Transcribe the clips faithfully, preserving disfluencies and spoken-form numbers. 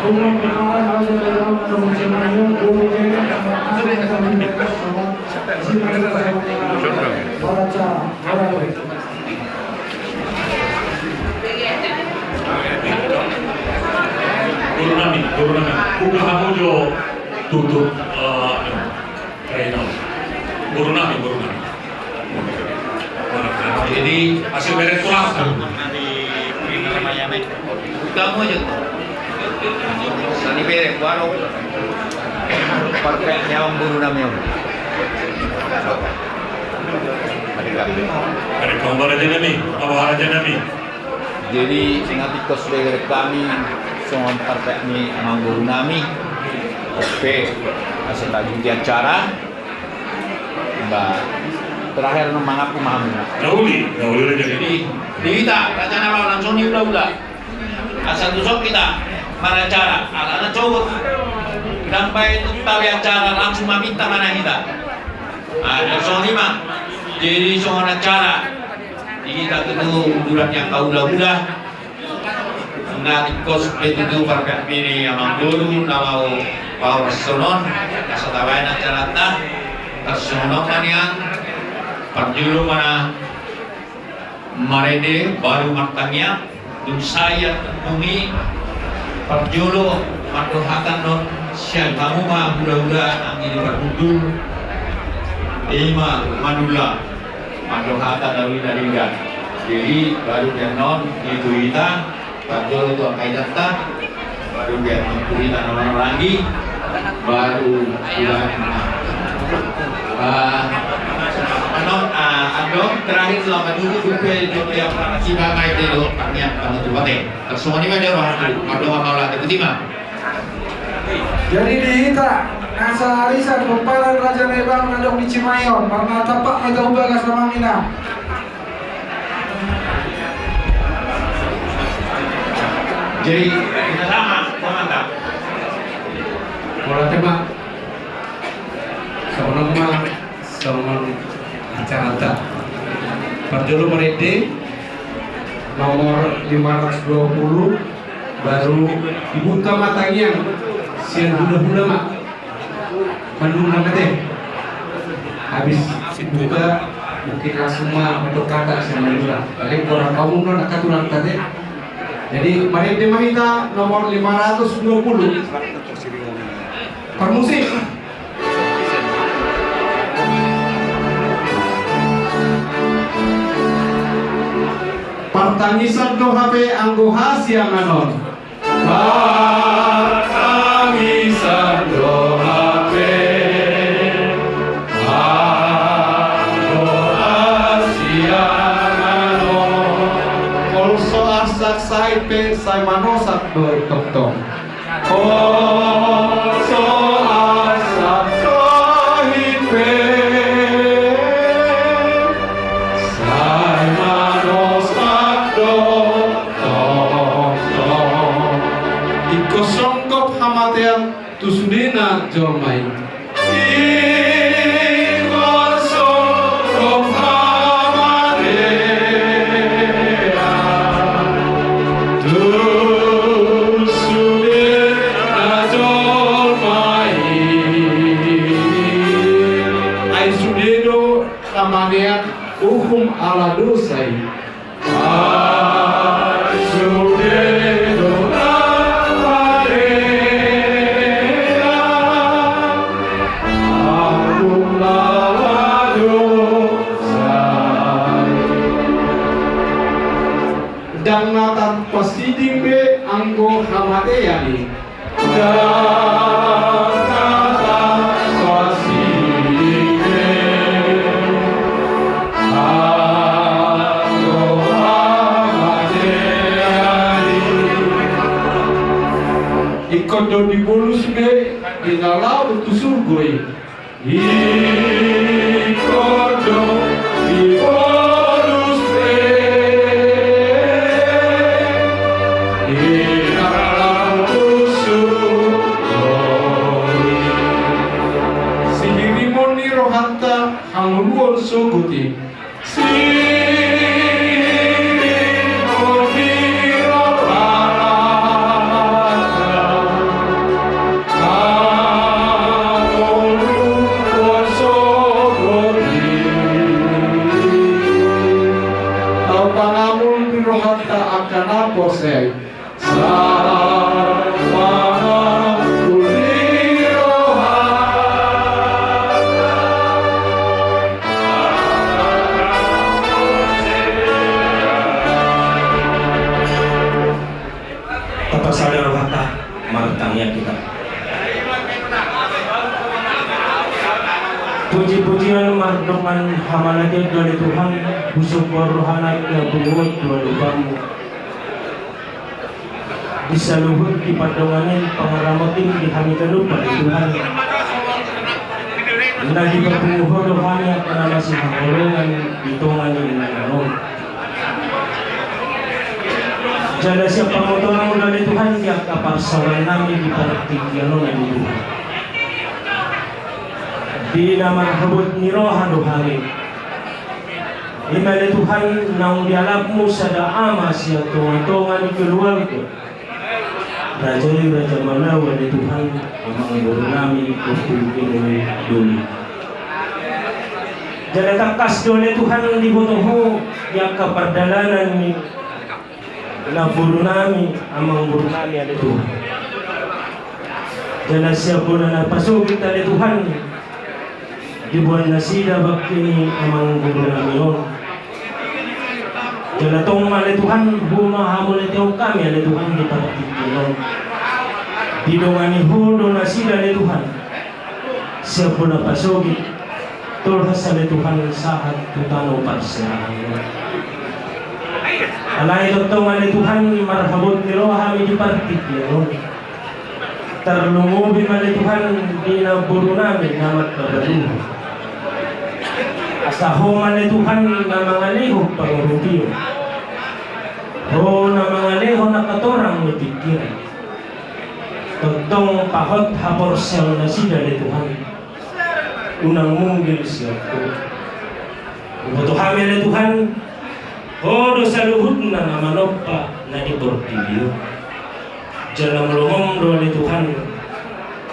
Guru nami, guru nami. Buka hamu jo tutup, eh, Reno. Guru nami, guru nami. Jadi, hasil beres pulang. Kamu aja. Sani beres, baru. Parpek nyawang guru nami, om. Ada kabar aja nami, apa aja nami? Jadi, ingat ikos beger kami, songon parpek ni amangboru nami. Oke, asa tajuti acara. Ba, terakhir no mangaku mahamu. Nauli, nauli raja. Jadi, di hita, raja na langsung ni ula-ula. Asa tuson hita, maracara, ala na cogot. Sampai itu tabe acara, langsung maminta mana hita. Ah, dan songon i ma. Jadi, songon acara. Di hita tutu uduran ni angka ula-ula. Na tingkos pe tutu parpek ni amangboru na laho pahoras sonon, asa tabaen acaranta. Tarsongon on ma nian, parjolo ma na marende, baru martangiang, dung sae, dung i parjolo mandok hata on, sian hamu ma hula-hula anggi di parhundul, i ma manula. Mandok hata na uli na denggan. Jadi, baru di annon, itu hita, parjolo tu angka inanta, baru di annon tu hita na marhaha-maranggi, baru di annon. Ah, annon, ah, annon, terakhir selamat dulu, gue jawab dia, si Bang Aide do, tangiang, kamu tuh, Bate. Tarsongon i ma di rohangku, mandok mauliate, botima. Jadi di hita, na saisa pomparan Raja Nebang na dong di Cimaion, marna tampak ma hita hu bagas amang inang. Jadi, hita sama, sama tak? Pola tema. Songon ma, songon acaranta. Parjolo marende, nomor lima ratus dua puluh, baru dibuka ma tangiang sian hula-hula ma. Manula ma te. Habis dibuka, mungkin langsung ma mandok hata sian manula. Paling kurang kamu non angka tulang ta te. Jadi, marende ma hita nomor lima ratus dua puluh. Parmusik. Partangisan do hape anggo hasiangan on. Partangisan do hape anggo hasiangan on. Olo so arsak sahit pe sai manosak do tongtong. Olo so arsak sahit pe sai manosak do tongtong. Ingkon songkop hamatean tu sudena jolma i. Ingkon songkop hamatean tu sudena jolma i. Ai sude do na manean uhum ala dosa i. Ai sude do na manean uhum ala dosa i. Ndang na tarpasiding be anggo hamatean i. Ndang na tarpasiding be anggo hamatean i. Ingkon do dibolus be di na laho tu surgo i. Ingkon do dibolus be di na laho tu surgo i. Sihirimon ni rohanta hangoluan sogot i. Sihirimon ni rohanta Pangamul di rohanta angka na porsea i. Sahat pangamul di rohanta. Tapasada rohanta, martangiang hita. Puji-pujian mardongan hamalakeon do ale Tuhan, husomba roha nami na punguan tu adopanmu. Di saluhut di pardonganan pangaramoti di hami ganup ale Tuhan. Na dipapungu Ho do hami angka na masihaholongan di tonga ni inganan on. Jala siap pamotoanmu do ale Tuhan di angka parsaoran nami di partingkian on ale Tuhan. Di na marhabot ni roha do hami. I ma ale Tuhan naung dialapmu sada ama sian tonga-tonga ni keluarga. Raja i Raja Malau ale Tuhan, amangboru nami Ompu Inul Doli. Jala tangkas do ale Tuhan diboto Ho di angka pardalanan ni namboru nami, amangboru nami ale Tuhan. Jala sian bona na pasogit ale Tuhan, diboan nasida bangke ni amangboru nami on. Jala tong ma ale Tuhan, humahamauliatehon hami ale Tuhan di partingkian on. Didongani Ho do nasida ale Tuhan. Sian bona pasogit, tolhas ale Tuhan sahat tu tano parserahan. Alai tongtong ale Tuhan marhabot ni roha hami di partingkian on. Tarlumobi ma ale Tuhan di namboru nami na marpabaru. Asa Ho ma ale Tuhan na mangalehon pangurupion. Ho na mangalehon angka torang ni pingkiran. Tongtong pahot haporseaon nasida ale Tuhan. Unang munggil sian Ho. Huboto hami ale Tuhan, Ho do saluhutna na manompa na di portibi on. Jala molo Ho do ale Tuhan,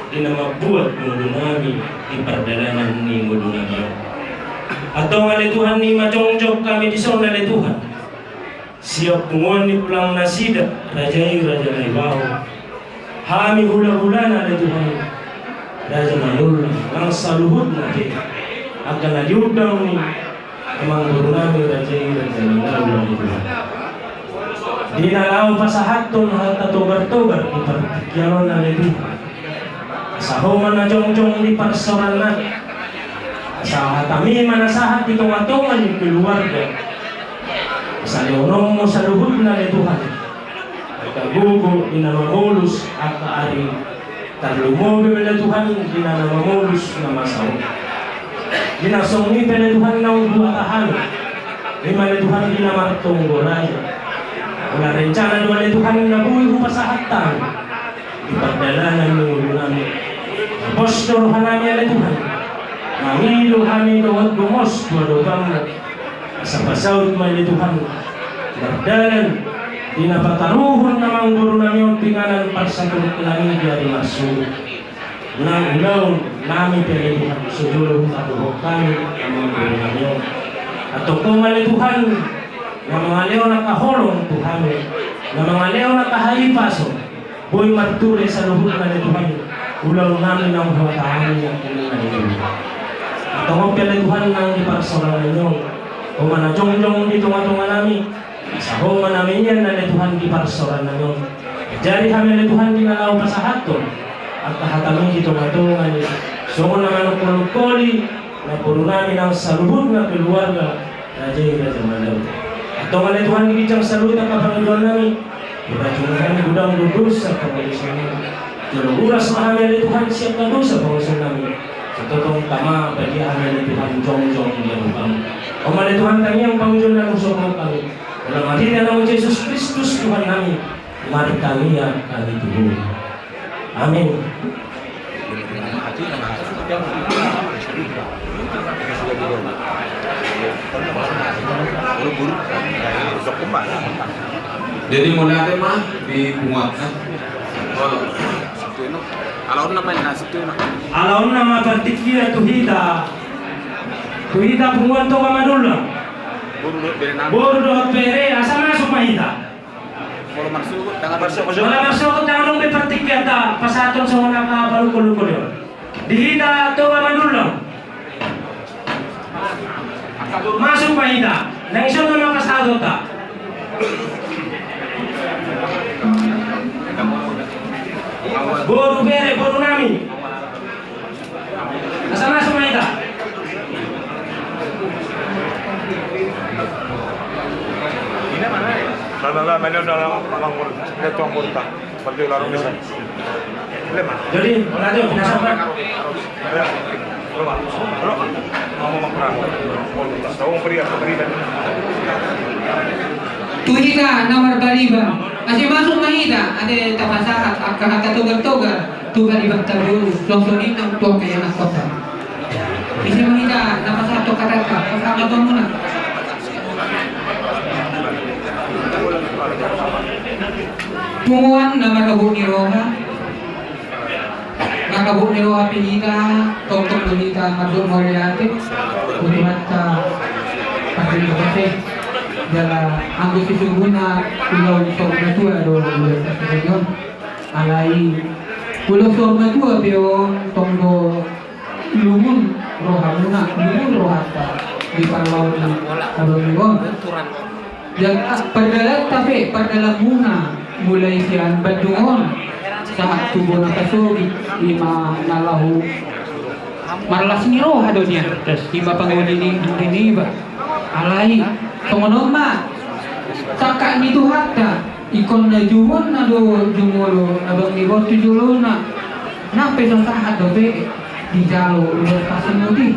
di na mambuat ngolu nami di pardalanan ni ngolu nami on. Antong ale Tuhan, i ma jongjong hami dison ale Tuhan. Sian punguan ni tulang nasida, raja i Raja Naibaho. Hami hula-hulana ale Tuhan, Raja Manurung, nang saluhutna pe angka na diundang ni amangboru nami raja i Raja Manurung ale Tuhan. Di na laho pasahathon hata togar-togar di partingkian on ale Tuhan. Asa Ho ma na jongjong di parsaoran nami. Asa hatami ma na sahat di tonga-tonga ni keluarga. Asa lehononmu saluhutna ale Tuhan. Angka gogo di na mamolus angka ari. Tarlumobi ma ale Tuhan di na mamolus na masa on. Di na songon i pe ale Tuhan naung huhatahon. I ma ale Tuhan di na martonggo raja. Ala rencana do ale Tuhan na boi hupasahat hami. Di pardalanan ni ngolu nami. Pos do roha nami ale Tuhan. Mangido hami dohot gomos tu adopanmu. Asa pasaut ma ale Tuhan. Mardalan. Di na pataruhon amangboru nami on tu inganan parsatongkinan i di ari marsogot. Nang ulaon nami pe ale Tuhan. Sojolo hutaruhon hami amangboru nami on. Antong Ho ma ale Tuhan. Na mangalehon angka holong tu hami. Na mangalehon angka hahipason. Boi marture saluhutna ale Tuhan. Ulaon nami naung huhatahon i ale Tuhan. Antong on pe ale Tuhan nang di parsaoran nami on. Ho ma na jongjong di tonga-tonga nami. Asa Ho ma na mian ale Tuhan di parsaoran nami on. Ajari hami ale Tuhan di na laho pasahathon. Angka hatami di tonga-tonga ni. Songon na manungkol-ungkoli. Namboru nami nang saluhutna keluarga. Raja i Raja Malau. Antong ale Tuhan di ginjang saluhut angka pangidoan nami. Hurajungan nami godang do dosa pangaluson nami. Jolo uras ma hami ale Tuhan sian angka dosa pangaluson nami. Sitongtong tama badia hami ale Tuhan jongjong di adopanmu. Ho ma ale Tuhan tangiang pangidoan nami husomba hami. Dalam marhite Anakmu Jesus Kristus Tuhan nami. Martangiang hami tu Ho. Amin. Jadi mauliate ma di punguanta. Ala on nama ina situ ina. Ala on nama partingkian tu hita. Tu hita punguan Toga Madula. Boru dohot bere, asa masuk ma hita. Molo marsogot, ndang adong be partingkianta pasahathon songon angka parungkol-ungkol i. Di hita Toga Madungkol. Masuk ma hita. Nang ison nama pasahatonta. Boru bere, boru nami. Asa masuk ma hita. Jadi, ora tu, pinasok ma. Tu hita na marbariba. Asa masuk ma hita, asa tapasahat angka hata togar-togar tu halibata boru, songon i nang tu angka ianakhonta. Ise ma hita na pasahat tu angka hata, pasahat ma tu hamuna. Punguan na marhabot ni roha. Marhabot ni roha pe hita, tongtong do hita mandok mauliate. Ulimata. Pakai pakai. Jala anggo sesungguhna ulaon saur matua do ulaon saur matua on. Alai ulaon saur matua pe on tong do lungun rohamuna, lungun rohanta di parlaon ni abang i on. Jala pardalanan pe, pardalananmuna mulai sian Bandung on sahat tu bona pasogit, ima na laho marlas ni roha do nian, ima pangoli ni, ni, niba. Alai songon on ma sangkap ni Tuhanta. Ingkon na jumolo na do jumolo abang ni bortu jolona. Nang pe so sahat dope dijalo ulos pasemut i.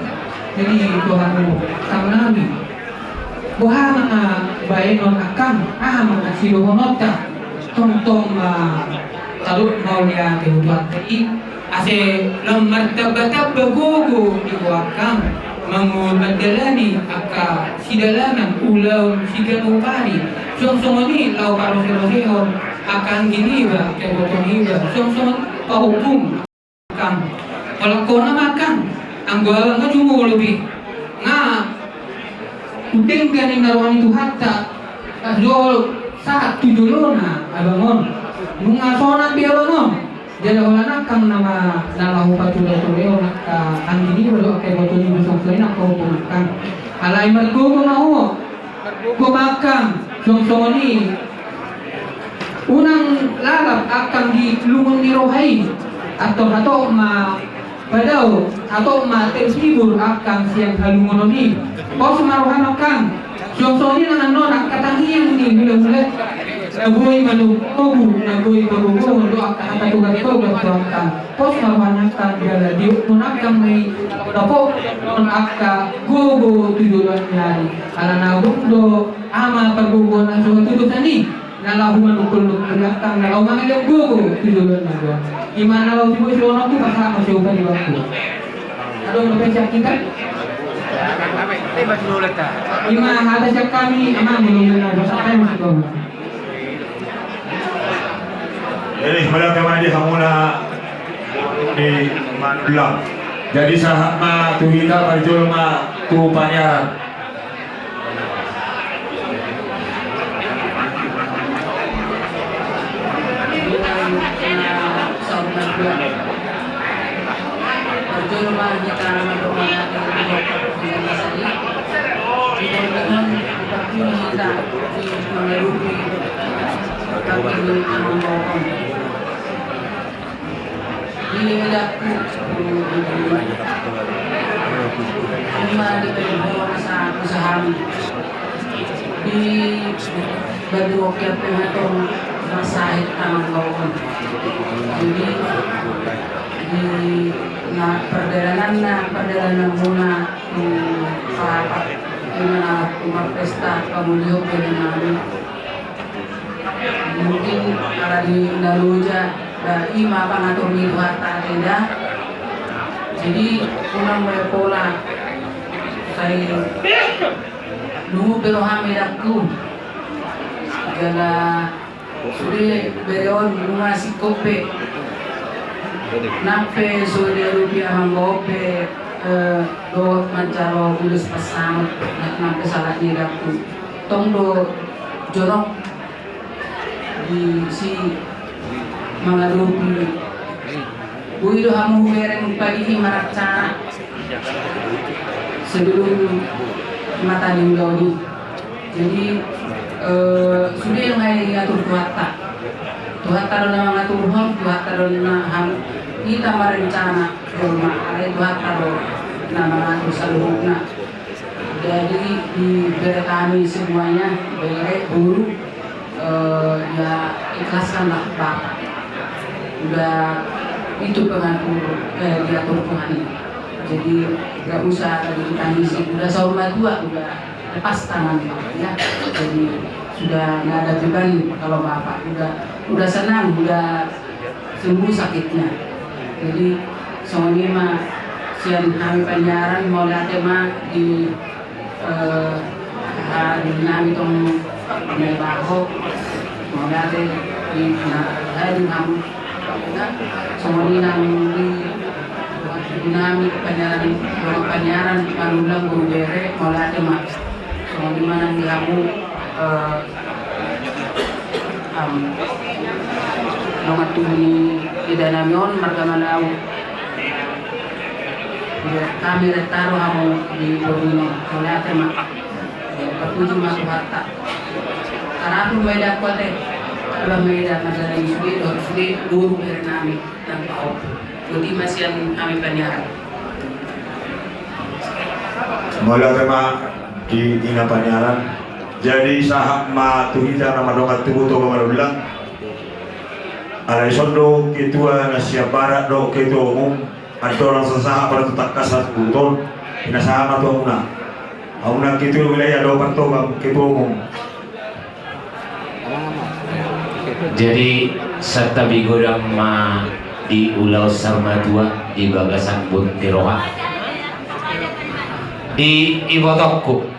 Jadi Tuhan, tangnami. Boha ma na baenon angkang, aha ma na sidohononta. Tongtong ma tadok mauliate tu Tuhanta i. Ase na martambatamba gogo di ho angkang mangulmandalani angka sidalanan ulaon siganup ari. Songon i laho parroserosehon angka anggi niba, keboto niba, songon pahompu angkang. Holan hona ma angkang, anggo abang nga jumolo be nga udeng gani na roha ni Tuhanta. Jolo sahat tu jolona abang on. Nunga sonang be abang on. Jala holan angkang nama na laho patulehon angka anggi niba dohot angka iboto niba songon i nang pahompu angkang. Alai margogo ma ho. Margogo ma angkang songon i. Unang lalap angkang di lungun ni roha i. Antong hatop ma padao, hatop ma terhibur angkang sian halungunon i. Pos ma roham angkang. Songon i nang annon angka tangiang ni hulahula. Na boi manogunogu, na boi pagogohon do angka hata togartogar tu angkang. Pos ma roha ni angkang jala didok angkang ma i dapot angka gogo tu joloan ni ari. Ala na adong do ama pargogoan na so hatudosan i. Na laho manungkun-nungkun angkang, na laho mangalehon gogo tu joloan na dua. Ima na laho siboan sidohononku, pasahat ma sian upa ni bangku. Adong dope sian hita? Ima hata sian hami, amang, molo na pasahat ma sidohononku. Jadi, mauliate ma di hamuna di Madungkol. Jadi, sahat ma tu hita, parjolo ma tu panyarat. Di edakku, ima di bere ho na sahat tu hami. Di Bandung oke pe hatong na sahat tu amang on. Jadi di na pardalananna, pardalananmuna tu sahat ima na tu marpesta pamulihon bere nami. Mungkin ala ni na loja, ba ima pangatur ni Tuhanta ate da. Jadi unang be pola sai lungun be roham edakku. Jala sude bere on nunga singkop be. Nang pe so diadopi amangboru pe Eh, dohot manjalo ulos pansamotan nang kesalaan ni daku. Tong do jonok di si mangadopi. Boi do hamu hubereng pagi i marancana sebelum mata ni ulaon i. Jadi, eh, sude nunga diatur Tuhanta. Tuhanta do na mangaturhon, Tuhanta do na ham-, hita marencana jolma, alai Tuhanta do na mangatur saluhutna. Jadi, di bere kami semuanya, bere, boru, eh, ya, ikhlaskanlah Bapak. Udah itu pengatur, eh, diatur Tuhan. Jadi, nggak usah lagi ditangisi. Udah saur matua, udah lepas tangan, Pak, ya. Jadi, sudah nggak ada beban kalau Bapak. Udah, udah senang, udah sembuh sakitnya. Jadi, songon i ma sian hami Panjaran, mauliate ma di, eh, hadir nami tong Naibaho, mauliate di, na, hadir hamu. Songon i nang di, di nami Panjaran, Panjaran, Manullang, boru, bere, mauliate ma. Songon i ma nang di hamu, eh, am, dongan tubu ni eda nami on, marga Malau. Ya, hami renta do hamu di boru on, mauliate ma. Ya, terpuji ma Tuhanta. Tarapul ma eda, kuat e. Tarapul ma eda, marga nami sude, dohot sude, boru, bere nami. Nang pahompu. Boti ma sian hami Panjaran. Mauliate ma di ina Panjaran. Jadi sahat ma tu hita na mardongan tubu Toga Manullang. Alai songon ketua na sian barat dohot ketua umum, andorang sahat ma tu tangkas tu tol, ina sahat ma tu hamuna. Hamuna ketua wilayah dohot partobang, ketua umum. Jadi, santabi godang ma di ulaon saur matua di bagasan buat ni roha. Di ibotongku.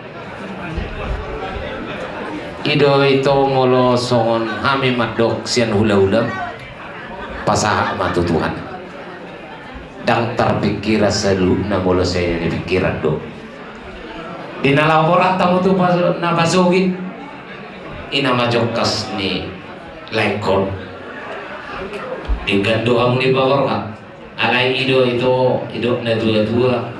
I do ito molo songon hami mandok sian hulahula, pasahat ma tu Tuhan. Ndang tarpingkiran saluhutna molo sai na nipingkiran do. Di na laho borhat hamu tu pas-, na pasogit, i na ma jongkas ni laengkon. Denggan do hamu nipaborhat. Alai i do ito, didok na tuatua,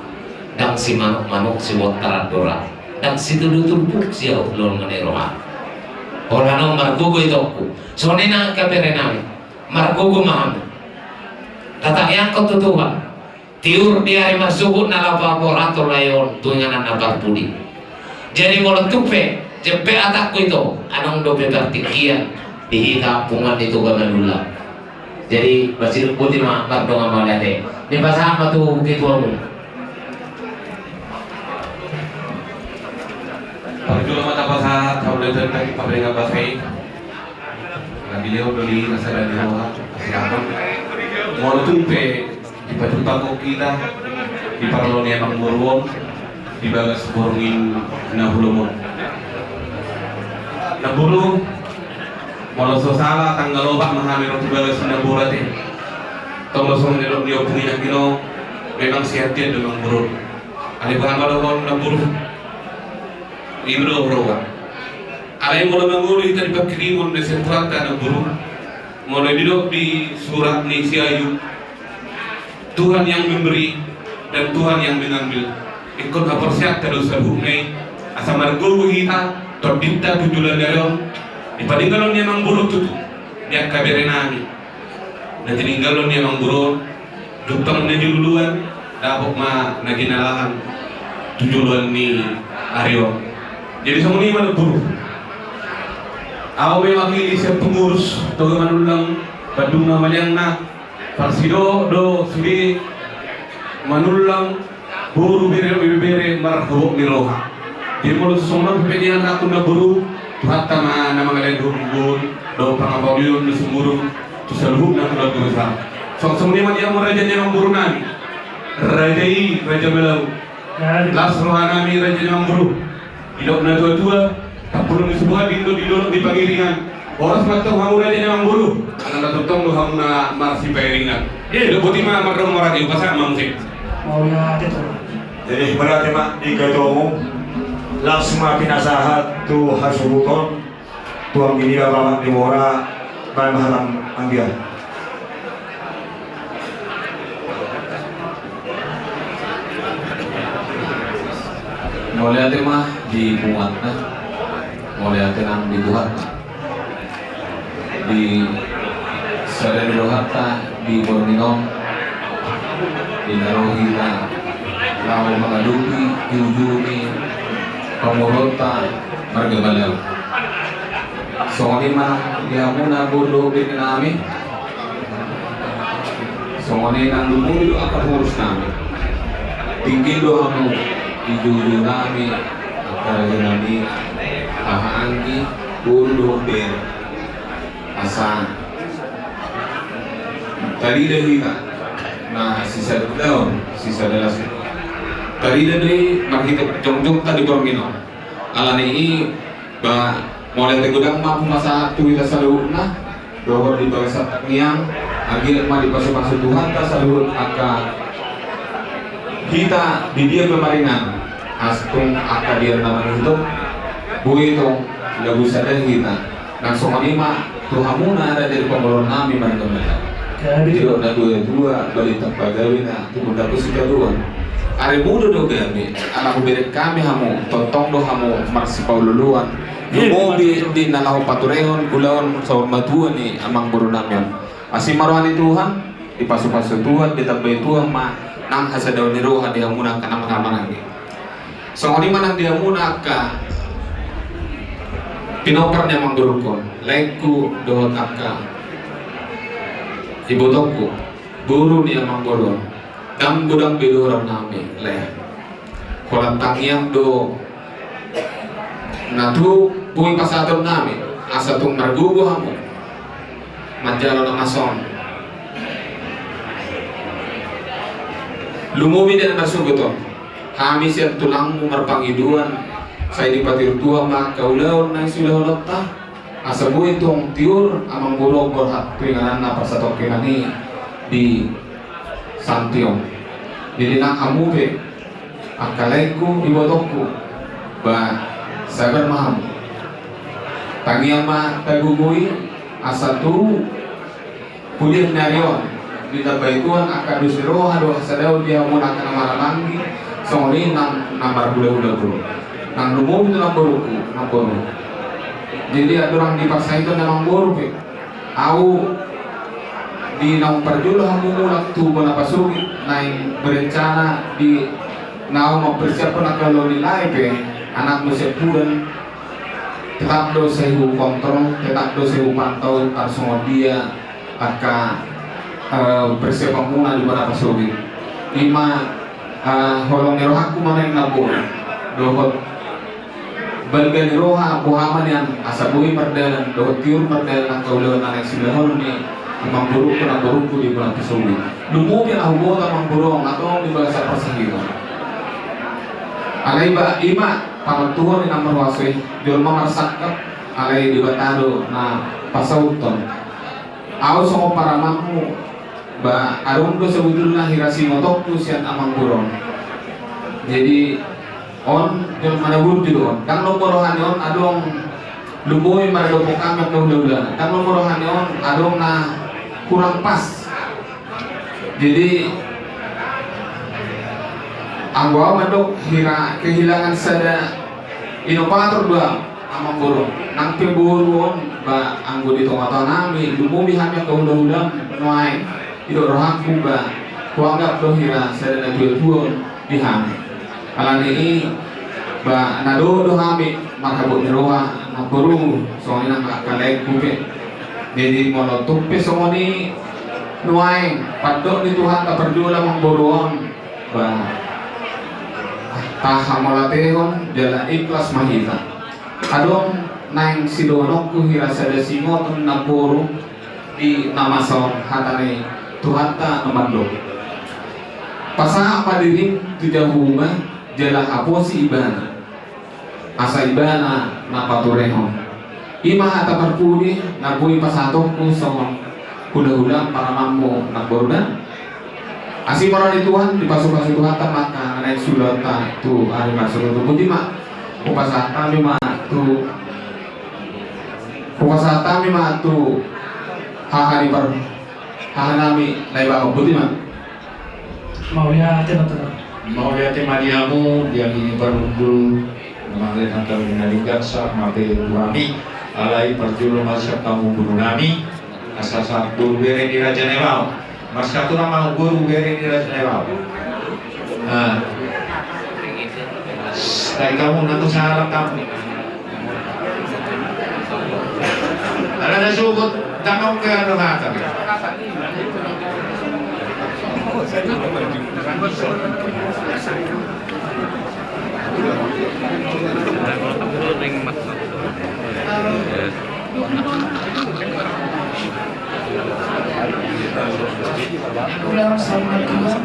ndang simanukmanuk sibontar andora, ndang situduturpuk siaop lolong ni roha. Holan on margogo itongku. Songon i nang angka bere nami. Margogo ma hamu. Tatangiangkon tu Tuhan. Tiur di ari marsogot na laho paborhathon lae on tu inganan na parpudi. Jadi molo tung pe, jempek atakku ito, adong dope partingkian di hita punguan ni Toga Manullang. Jadi, pasidok boti ma mardongan mauliate. Nipasahat ma tu ketua umum. Parjolo ma tapasahat, saudara-saudara, pardenggan basa i. Gabe lehon do di na sada ni roha, siapa? Molo tung pe dipatupa hita di parlo ni amangboru on di bagas borngin na hulom on. Namboru, molo so sala tanggal opat ma hami ro di bagas ni namboru ate. Tong do songon didok ni ompung inang i, memang sihatian do amangboru. Alai boha ma dohonon namboru? I do roha. Alai molo mangolu hita di pangkirimon na sian Tuhanta namboru, molo didok di surat ni si Ayub, Tuhan yang memberi dan Tuhan yang mengambil. Ingkon haporseaonta do saluhutna i, asa margogo hita, tondinta tu joloan ni ari on, dipatinggalhon ni amangboru tutu di angka bere nami. Na tininggalhon ni amangboru on, jumpang na joloan, dapot ma na jinalahan tu joloan ni ari on. Jadi songon i ma namboru. Ahu mewakili sian pengurus Toga Manullang, Bandung na maliangna, parsidok do sude Manullang, boru, bere, ibebere marhabot ni roha. Jadi molo songon on pe nian ratu namboru, Tuhanta ma na mangalehon hamu dohot pangapaulion na sumurung tu saluhutna keluarga besar. Songon i ma di hamu raja ni amangboru nami. Raja i, Raja Malau. Las roha nami raja ni amangboru. Didok na tuatua, tampulon ni Sibuhan, di dolok ni Pangiringan. Horas ma tong hamu raja ni amangboru. Ala na tongtong do hamu na marsipairingan. Didok boti ma mardongan mauliate, pasahat ma muse. Mauliate tu. Jadi berarti mak di ketua umum langsung ma pinasahat tu hasuhuton tu anggi ni bapa ni mora baen ma hata anggia. Mauliate ma di punguanta, mauliate nang di Tuhanta. Di sada ni rohanta di borngin on, di na ro hita laho mangadopi juju ni pamoruonta marga Balagu. Songon i ma di hamuna boru dohot bere nami. Songon i nang lumobi do angka pengurus nami. Tingki do hamu di juju nami, angka raja nami, haha anggi, boru dohot bere. Asa tarida hita na sisada ulaon, sisada las. Tarida do i marhite jongjonta di borngin on. Alani i ba mauliate godang ma hupasahat tu hita saluhutna dohot di bagasan tangiang, anggiat ma dipasupasu Tuhanta saluhut angka hita di dia pe maringan. Asa tung angka dia na mangihuthon boi tong lagu sada hita. Nang songon i ma tu hamuna raja di pamoruon nami marga Balagu. Jadi didok na dua-dua balintang pagabe na timun dapot sitadoan. Ari mudo do gabe ala hubereng hami hamu, tongtong do hamu marsipaolo-oloan. Lumobi di na laho paturehon ulaon saur matua ni amangboru nami on. Asi ma roha ni Tuhan, dipasupasu Tuhan, ditambai Tuhan ma nang hasadaon ni roha di hamuna angka na marhahamaranggi. Songon i ma nang di hamuna angka pinompar ni amangborungkon, laengku dohot angka ibotongku, boru ni amangboru on. Ndang godang be dohonon nami, lae. Holan tangiang do na tung boi pasahaton nami, asa tung margogo hamu manjalo na masa on. Lumobi di na marsogot on, hami sian tulangmu marpangidoan, sai dipatiur Tuhan ma angka ulaon na siulahononta. Asa boi tong tiur amangboru on borhat tu ingananna parsatongkinan i di santi on. Jadi nang hamu pe angka laengku, ibotongku, ba sabar ma hamu. Tangiang ma tagogoi asa tu pudian ni ari on ditambai Tuhan angka dos ni roha dohot hasadaon di hamuna angka na marhahamaranggi, songon i nang na marhulahula boru. Nang lumobi tu namborungku, namboru. Jadi andorang dipasaiton amangboru pe, au di naung parjolo hamu mulak tu bona pasogit, naeng berencana di naung mampersiaphon angka ulaon ni lae pe, anakmu siampudan, tetap do sai hukontrol, tetap do sai hupantau tarsongon dia angka, eh, persiapanmuna di bona pasogit. I ma, eh, holong ni rohangku ma naeng namboru dohot balga ni roha, boha ma nian asa boi mardalan dohot tiur mardalan angka ulaon na naeng siulahonon ni amangborungku, namborungku di bona pasogit. Lumobi na huboto amangboru on antong di bagasan parsahiton. Alai ba i ma panontuhon ni na marhuaso i, jolma marsangkap, alai Debata do na pasauthon. Au songon paramanmu, ba adong do sebetulna hira singotonku sian amangboru on. Jadi on jolma na burju do on. Ndang lomo rohani on adong lumobi maradophon hami angka hulahulana. Ndang lomo rohani on adong na kurang pas. Jadi anggo au mandok hira kehilangan sada inovator do au, amangboru. Nang pe boru on ba anggo di tongatonga nami, lumobi hami angka hulahula nuaeng, didok rohangku ba huanggap do hira sada na tuatua on di hami. Alani i ba na dohot do hami marhabot ni roha, namboru, songon i nang angka laengku pe. Jadi molo tung pe songon i nuaeng pandok ni Tuhanta parjolo amangboru on, ba tahamauliatehon jala ikhlas ma hita. Adong naeng sidohononku hira sada singoton namboru di na masa on, hata ni Tuhanta na mandok: Pasahat ma dirim tu jahowa jala haposi ibana, asa ibana na paturehon. I ma hata parpudi na boi pasahatonku songon hulahula paramanmu namboru da. Asi ma roha ni Tuhan, dipasupasu Tuhanta ma angka na naeng sulaonta tu ari marsogot on. Boti ma, hupasahat hami ma tu, hupasahat hami ma tu haha ni par, haha nami Naibaho. Boti ma. Mauliate ma tu. Mauliate ma di hamu, di hami parhundul. Mauliate ma tu hami na denggan, sahat ma pe tu hami. Alai parjolo ma sian hamu guru nami. Asa sahat boru bere ni Raja Naibaho. Marsiatur ma boru bere ni Raja Naibaho. Ah. Sai hamu nanggo sahat hamu. Ala na sogot, tanggung ke anu hata. Ulang sama Tuhan.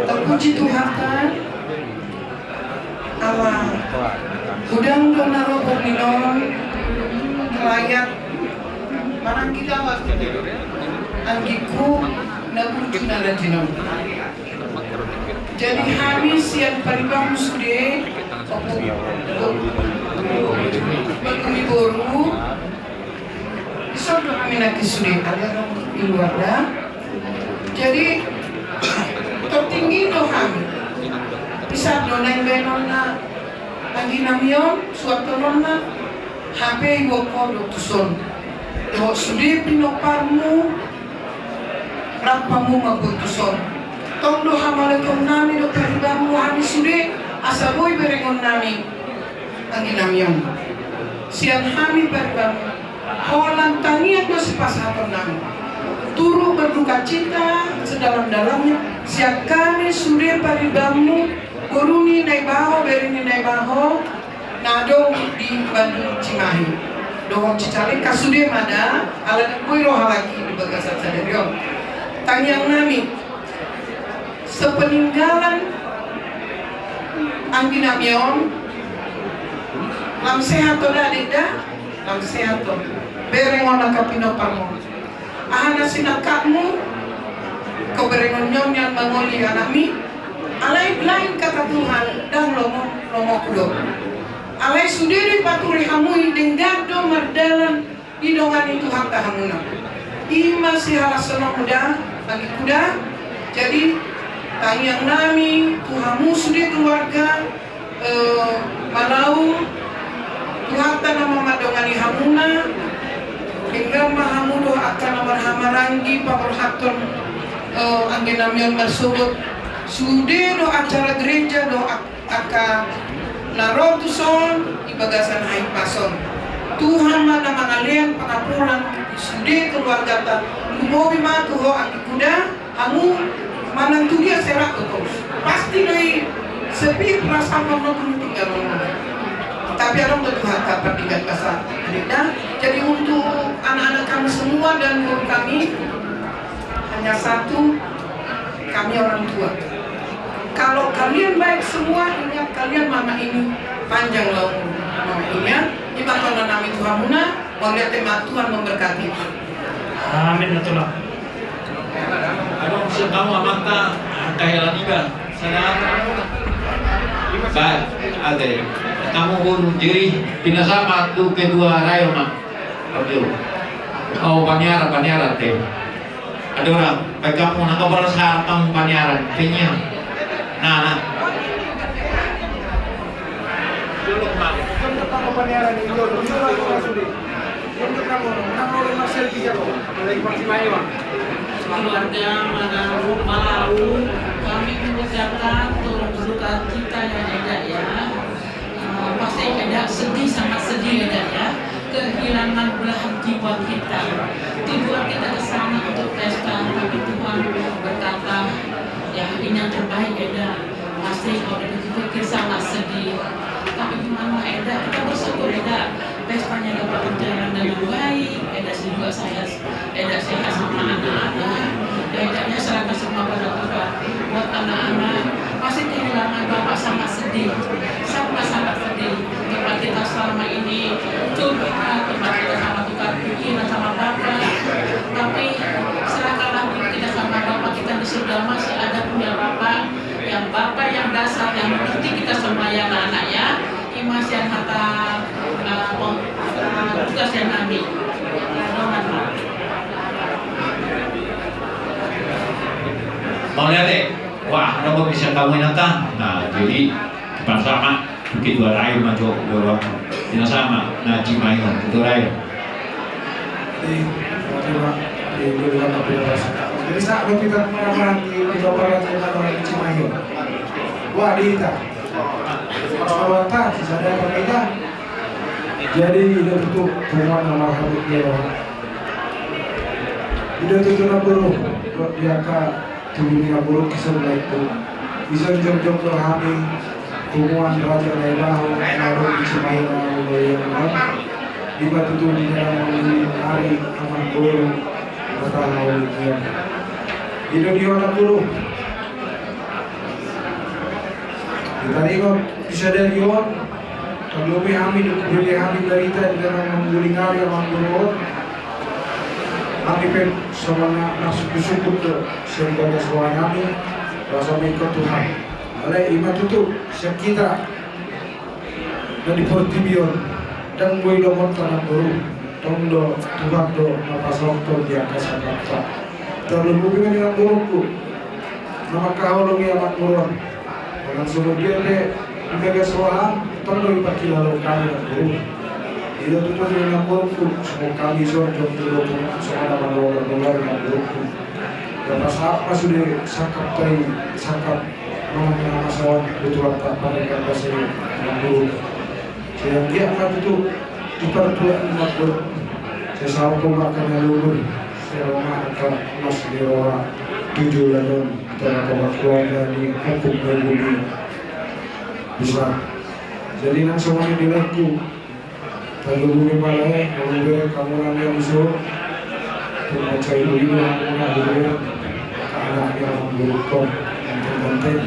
Terpuji Tuhan, kan? Ala godang do na ro borngin on, rakyat mananggilawat anggikku na burju na rajin on. Jadi hami sian paribanmu sude, opo, opo, opo, boru, dison do hami nangkin sude, ada di luar da. Jadi tertinggi do hami. Bisa do naeng baenonna anggi nami on, suantononna, hape iboan ho do tuson. Dohot sude pinomparmu, rap hamu mambuat tuson. Tong do hamaleon nami do paribanmu hami sude, asa boi berengon nami anggi nami on. Sian hami paribanmu, holan tangiang do sipasahaton nami. Turut berduka cita sedalam-dalamnya sian hami sude paribanmu, boru ni Naibaho, bere ni Naibaho, na adong di Bandung Cimahi dohot Cicalengka, sude ma da, ala na boi roha lagi di bagasan sadari on. Tangiang nami, sepeninggalan anggi nami on, lam sehat on da, adek da? Lam sehat on. Berengon angka pinomparmu. Aha na sinangkapmu, keberengon ni on nian mangoli anakmi? Alai lain kata Tuhan, ndang lomo, lomoku do. Alai sude do dipature hamu i, denggan do mardalan didongani Tuhanta hamuna. I ma sihalashononmu da, anggikku da. Jadi tangiang nami tu hamu sude keluarga, eh, Malau, Tuhanta na mamandongani hamuna. Denggan ma hamu dohot angka na marhahamaranggi paborhathon, eh, anggi nami on marsogot. Sude do acara gereja dohot angka na ro tuson di bagasan hahipason. Tuhan ma na mangalean pangapulan di sude keluargata. Lumobi ma tu ho anggikku da, hamu manang tu dia serah tu ho. Pasti do i sepi perasaan manogu tinggal. Tapi adong do Tuhanta pardenggan basa, adek da. Jadi untuk anak-anak kami semua dan guru kami, hanya satu, kami orang tua. Kalau kalian baik semua, ingat kalian mama ini panjang lah umur mama ini ya. Ima tona nami tu hamuna, mauliate ma, Tuhan memberkati. Amin, ya Tuhan. Adong sian hamu amanta, angka hela niba, sada. Baik, ate. Hamu boru, jadi pinasama tu ketua rayo ma. Oke. Oh, paniaran, paniaran te. Andorang, baen hamu nanggo bolas, hamu paniaran, penyiar. Nah, nah. Keluarga Malau, Malau, kami mengucapkan turut berduka cita ya, Eda, ya. Eh, pasti Eda sedih, sangat sedih Eda ya, kehilangan belahan jiwa kita. Tujuan kita ke sana untuk pesta, tapi Tuhan berkata, ya, ini yang terbaik, Eda. Pasti kalau dipikir-pikir sangat sedih. Tapi gimana, Eda? Kita bersyukur, Eda. Pestanya dapat berjalan dengan baik, Eda juga saya Eda sehat sama anak-anak. Ya, Eda, ya, serahkan semua pada Tuhan. Buat anak-anak, pasti kehilangan Bapak sangat sedih. Sangat-sangat sedih. Tempat kita selama ini curhat, tempat kita sama tukar pikiran sama Bapak. Tapi serahkanlah diri kita sama Bapak, kita di Mauliate. Wah, ada mau bisa kamu ingatkan. Nah, jadi, pas sama, bukit dua lain, maju dua waktu. Tidak sama, nah, Cimahi, itu lain. Jadi, terima, di, di, di, di, jadi, saat kita mengamalkan di, di, di, di, Cimahi. Wah, di kita. Salawat, sadar kita. Jadi, ida tutu punguan na marhabot ni roha. Ida tutu na boru, di angka tubu ni na boru, kisah baik tu. Bisa jongjong do hami, punguan Raja Naibaho, na ro di Cimahi na ro di Cimahi. Ima tutu di dalam ari amang boru, kata hau dia. Ida di hona boru. Ditaringot di sadari on, tarlobi hami, dibege hami barita di dalam mangguling ari amang boru on. Hami pe songon na marsukusuku do sian bagas roha nami, rasa mengikut Tuhan. Alai ima tutu, sian kita na di portibi on, ndang boi lomonta amang boru, tong do Tuhan do na pasahathon di angka sangkapta. Tarlobi ma di amang boruku na mangkaholongi amang boru on. Manang songon dia pe di bagas roha, tong do dipangkilalo hami amang boru. Ida tutu di amang boruku, songon hami songon jom jolo songon na manolar-nolar amang boruku. Dapat saat ma sude sangkapta i, sangkap manang na masa on, betul tak pada kata saya, amang boru. Sai anggiat ma tutu di partua ni amang boru. Sai saut ma angka na luhut, sai ro ma angka las ni roha tu joloan on, di tengah-tengah keluarga ni Ompung Nobumi. Bisa. Jadi nang songon i di laengku. Tarlumobi ma lae, molo bereng hamu na nian iso. Tung mansai boi do hamu na bereng. Anak ni amang boru on. Ganteng-ganteng.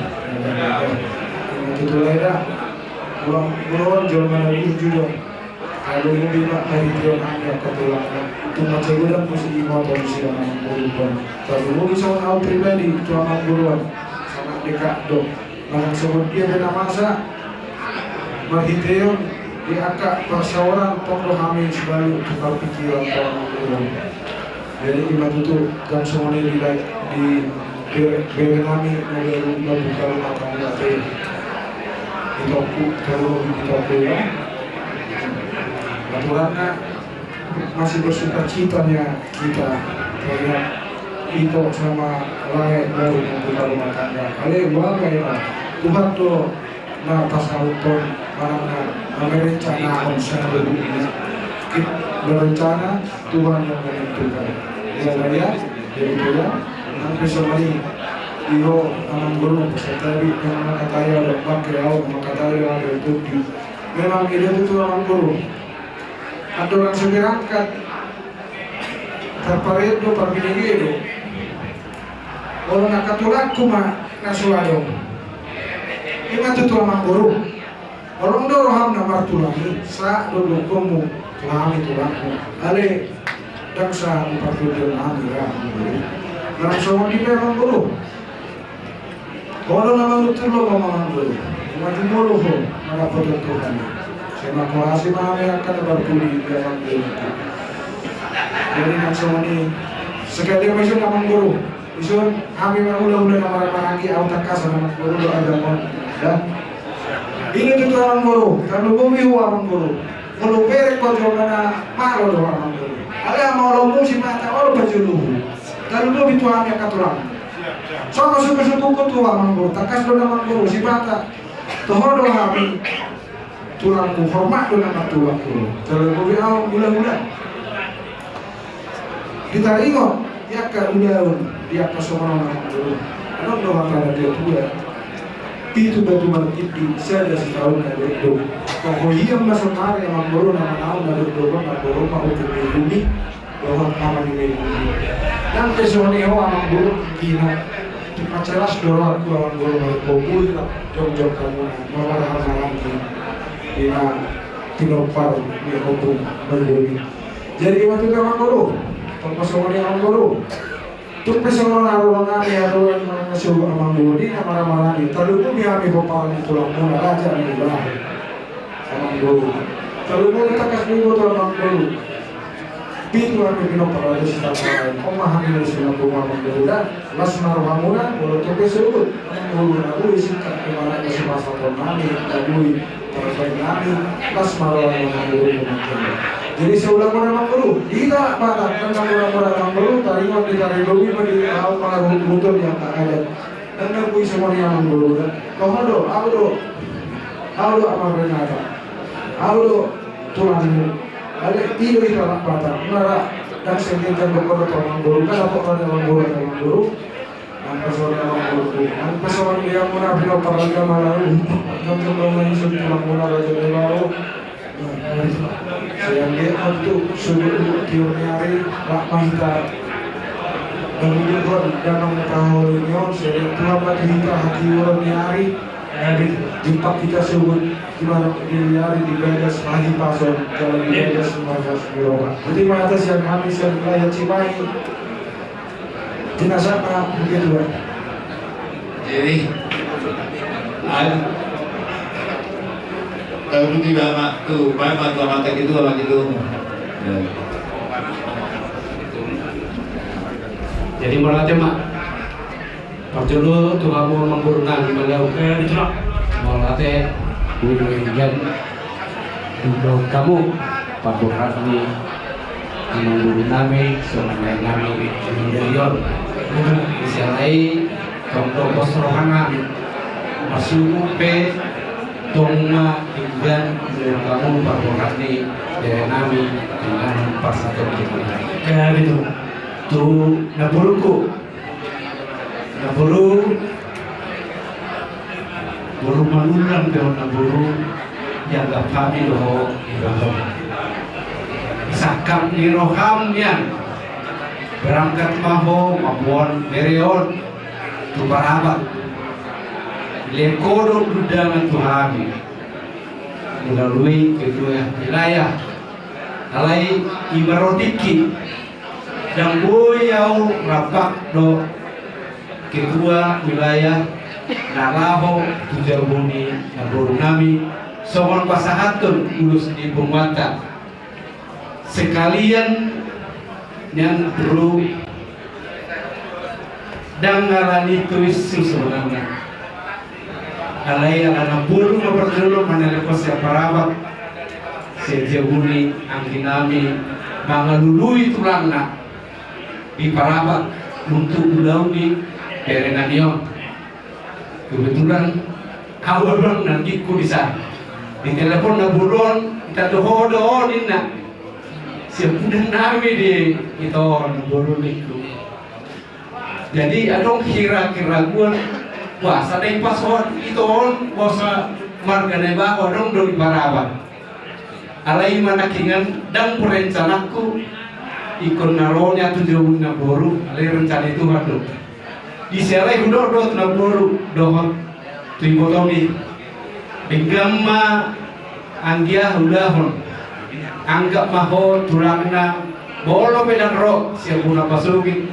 Ima tutu lae da. Ulang boru on jolma na burju do. Tarlumobi ma marhite on hami angka tulangna. Tung mansai godang muse imoto ni si amang boru on. Tarlumobi songon au pribadi tu amang boru on. Sangat dekat do. Manang songon dia pe na masa marhite on di angka parsaoran tong do hami sibalu tukar pikiran tu amang boru on. Jadi ima tutu, ndang songon i di lae, di bere, bere nami na baru mambuka rumah tangga pe. Itongku, tarlumobi itongku ya. Aturanna masih bersukacita ya kita, terlihat ito sama lae baru membuka rumah tangga. Alai uaga ima, Tuhan do na pasahathon, manang na, na merencanahon sian boru i. Kita berencana, Tuhan yang menentukan. Ya, ya, ya, itu ya. Nang pe songon i, iho amang boru, santabi, memang mangkatai au do, bangke au, mangkatai au do, tutu. Memang ida tutu amang boru. Andorang so berangkat, tarparet do, parbinege do. Olo na angka tulangku ma na so adong. Ima tutu amang boru. Olo do roham na martulang i, sahat do dohononmu tu hami tulangmu. Alai ndang sahat do partondion nami ra amang boru. Manang songon i pe amang boru. Olo na mangutur lomo amang boru. Maju molo ho, mandapothon Tuhan. Sai mangkorasi ma hami angka na parpudi di amang boru. Jadi nang songon i, sekalian ma ison amang boru. Ison hami ma hulahula na marhahamaranggi, au tangkasan amang boru do agamon. Da. Ida tutu amang boru, tarlumobi ho amang boru. Molo bereng ho jolma na malo do amang boru. Alai molo muse mata olo pajolo ho. Tarlumobi tu hami angka tulang. Songon sukusukuku tu ho amang boru, tangkas do na amang boru, sipata. Toho do hami tulangmu, hormat do na martulang tu ho. Tarlumobi au hulahula. Ditaringot di angka ulaon, di angka songon on amang boru. Adong do hata na tua-tua. Pitu batu martindi, sada sitaon na dokdok. Toho hian ma sonari amang boru na manaon na dokdok on, amang boru ma utup ni bumi. Dohot ama ni bumi. Nang pe songon i ho amang boru, kina. Dipacelas do rohangku amang boru, marhobul jongjong hamu na marhahamaranggi. Kina tinompar ni ompung Nobumi. Jadi ima tutu amang boru, tong pe songon i amang boru. Tung pe songon on haroronami, haroronami na so amang boru, di na marhahamaranggi, tarlumobi hami pomparan ni tulangmuna Raja Naibaho. Amang boru. Kalau mau tangkas dulu tuan Amangboru. Pitu hami pinompar Raja Sitangkorayan. Oma hami dari Singapura Amangboru da. Las ma rohamuna, molo tong pe sogot. Amangboru na boi singkat di mana ke semasa tuan nami, na boi terbaik nami. Las ma rohamuna Amangboru. Jadi seulang muna Amangboru. Ita mana, tentang muna muna Amangboru. Tadi mau kita redomi, mau di, mau pengaruh betul yang tak ada. Dang na boi songon i Amangboru da. Toho do, ahu do. Ahu do Amang Renata. Ahu do tulangmu. Alai i do hita rap Batak. Nunga ra. Dang sengketa do kodo tu Amangboru. Kan apo kodo Amangboru, Amangboru. Nang pe songon i Amangboru. Nang pe songon i amuna pinompar Raja Malau. Nang pe songon i tulangmuna Raja Malau. Sai anggiat ma tu sogot tiur ni ari, rap ma hita. Dang bujur hon, dang na tahaholongi on, sai anggiat Tuhan ma tu hita hatiuron ni ari. Jumpa hita sogot di malam ni ari di bagas hahipason, jala di bagas margas ni roha. Jadi mata sian hami sian wilayah Cimahi. Jenazah Pak begitu, Pak. Jadi, ayo. Tahu juga mak tu, mak tu mak tu, mak tu. Ya. Jadi mauliate ma. Parjolo tu hamu Amangboru nami Malau. Eh, itu, Pak. Mauliate. Bulu ikan. Didok hamu pamborhat ni Amangboru nami, songon i nami di Hindayon. Di sian i tong do pos rohangan. Marsungut pe tong ma denggan didok hamu pamborhat ni bere nami dengan parsatongkin. Ya, betul. Tu na bolongku. Na boru, boru Manullang pe on na boru, dianggap hami do ho iba ho. Sangkap ni roham nian, berangkat ma ho mamboan bere on tu Parabat. Lehon do undangan tu hami melalui ketua wilayah. Alai i ma ro tingki. Dang boi ahu rap do ketua wilayah na laho tu jabu ni na boru nami songon pasahathon ulos ni punguanta. Sekalian nian boru, dang alani tu isu sebenarna. Alai ala na boru ma parjolo manelpon sian Parabat, sian jabu ni anggi nami mangalului tulangna di Parabat untuk ulaon ni bere nami on. Kebetulan ahu adong nanggingku di sana. Ditelepon na boru on, ita toho do ninna. Sian budan nami di ito on boru ningku. Jadi adong hira keraguan, wah, sada i pasohot ito on, bosa marga Naibaho adong do di Parabat. Alai manangkingan dang perencanangku, ingkon na ro nian tu jabu ni na boru, alai rencana ni Tuhan do. Di sian i hudok do tu na boru, dohot tu ibotomi. Denggan ma anggia ulahon. Anggap ma ho tulangna, molo pe dang ro sian bona pasogit.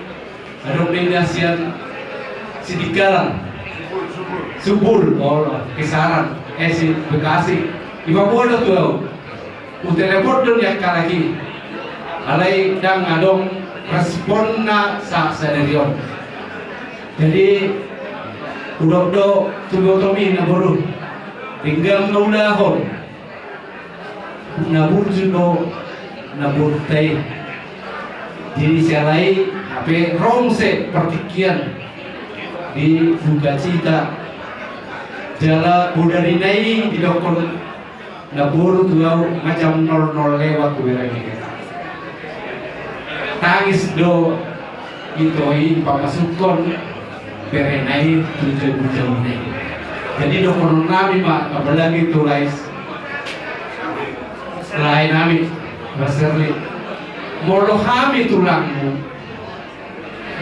Adong ninna sian Sidikalang. Subur, olo, Kisaran, eh, si Bekasi. Iba bodo tu ahu. Hutelepon do ni angka halak i. Alai dang adong responna sa sadari on. Jadi hudok do tu ibotomi na boru. Denggan ma ulahon. Na burju do na boru ta i. Jadi sian i hape ro muse partingkian di dukacita. Jala bodari na i didokkon na boru tu ahu ma jam nol nol lewat tu bere i. Tangis do ito i pamasukhon bere na i tu jabu-jabu na i. Jadi dohonon nami ma, apalagi tu lae, lae nami, Mas Erli. Molo hami tulangmu,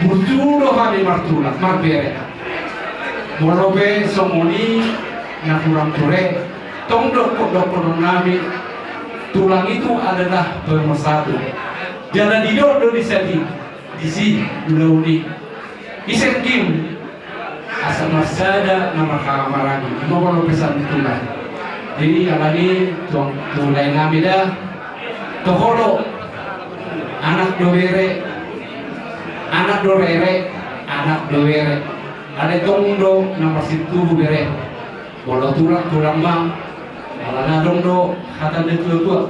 burju do hami martulang, marbere. Molo pe songon i na hurang ture, tong dohot dohonon nami, tulang itu adalah pemersatu. Jala didok do di sadi, disi, ulaon i. Ise gim, asa marsada na marhahamaranggi, ima molo pesan ni tulang. Jadi alani tu, tu lae nami da, toho do, anak do bere, anak do rere, anak do bere. Alai tong do na marsintubu bere. Molo tulang, tulang ma. Alana adong do hata ni tua-tua.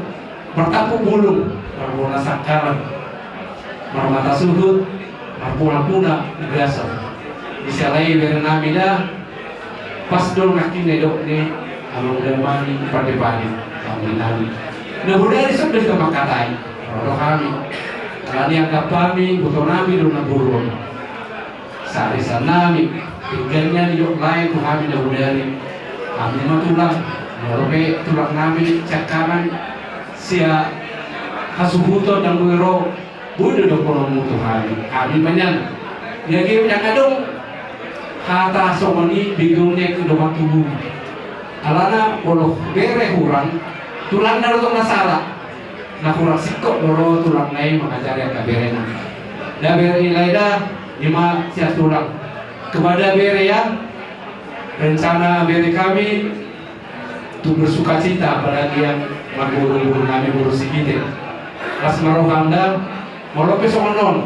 Martampuk bulung, marbona sangkalan, marmata suhut, marpuna-puna gasan. Di siala i bere nami da, pas do nangkin na didok ni amang damang i, pande-pande, amang nami. Na bodari so do hita mangkatai, ro do hami. Alani anggap hami, iboto nami do na boru on. Sarisan nami, pinggan nami didok lae tu hami na bodari. Hami ma tulang, molo pe tulang nami siangkangan, sia hasuhuton ndang boi ro, boi do dohononmu tu hami, hami ma nian. Jadi ndang adong hata songon i, bege on nian tu dongan tubu. Alana molo bere hurang, tulangna do tong na sala. Na hurang singkop do ro tulangna i mangajari angka berena. Da bere i lae da, i ma sian tulang. Kepada bere ya, rencana bere kami untuk bersukacita, apalagi yang marboru-boru nami, boru Sikite. Las ma roham da, molo pe songon on.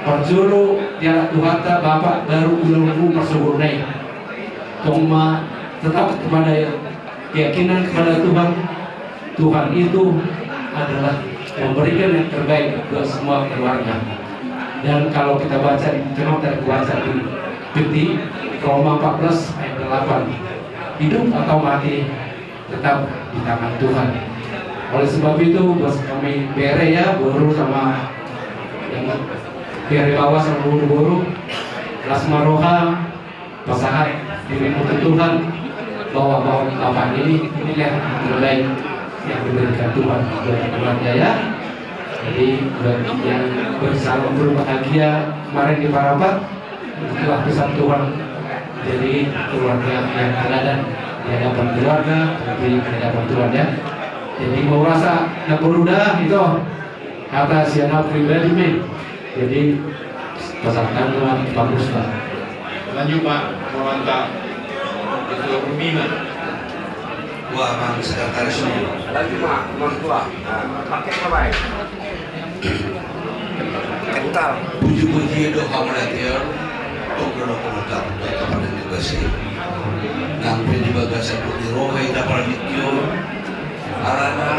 Parjolo dialap Tuhanta, bapak baru ulaonmu marsogot na i. Tong ma tetap kepada keyakinan kepada Tuhan. Tuhan itu adalah memberikan yang terbaik buat semua keluarga. Dan kalau kita baca di, coba kita baca di peti Roma empat belas ayat delapan, hidup atau mati tetap di tangan Tuhan. Oleh sebab itu, buat kami bere ya, boru sama yang bere bawah sama boru-boru, las ma roha, pasahat dirimu ke Tuhan, bahwa, bahwa ungkapan ini, inilah yang terbaik yang diberikan Tuhan buat keluarga ya. Jadi buat yang bersama berbahagia kemarin di Parapat, itulah pesan Tuhan. Jadi keluarga yang teladan di hadapan keluarga, tapi di hadapan Tuhan ya. Jadi mau rasa na boru da itu. Hata sian au pribadi ma i. Jadi pasahat ma, bagus lah. Lanjut Pak, mau mantap. Itu Rumi Pak. Wah, Bang Sekretaris ini. Lanjut Pak, mau tua. Nah, pakai apa baik? Kental. Puji-puji do hamu na tiar. Tong do na komentar. Kapan yang dikasih? Nang pe di bagasan do di roha ita pernah dikio. Alana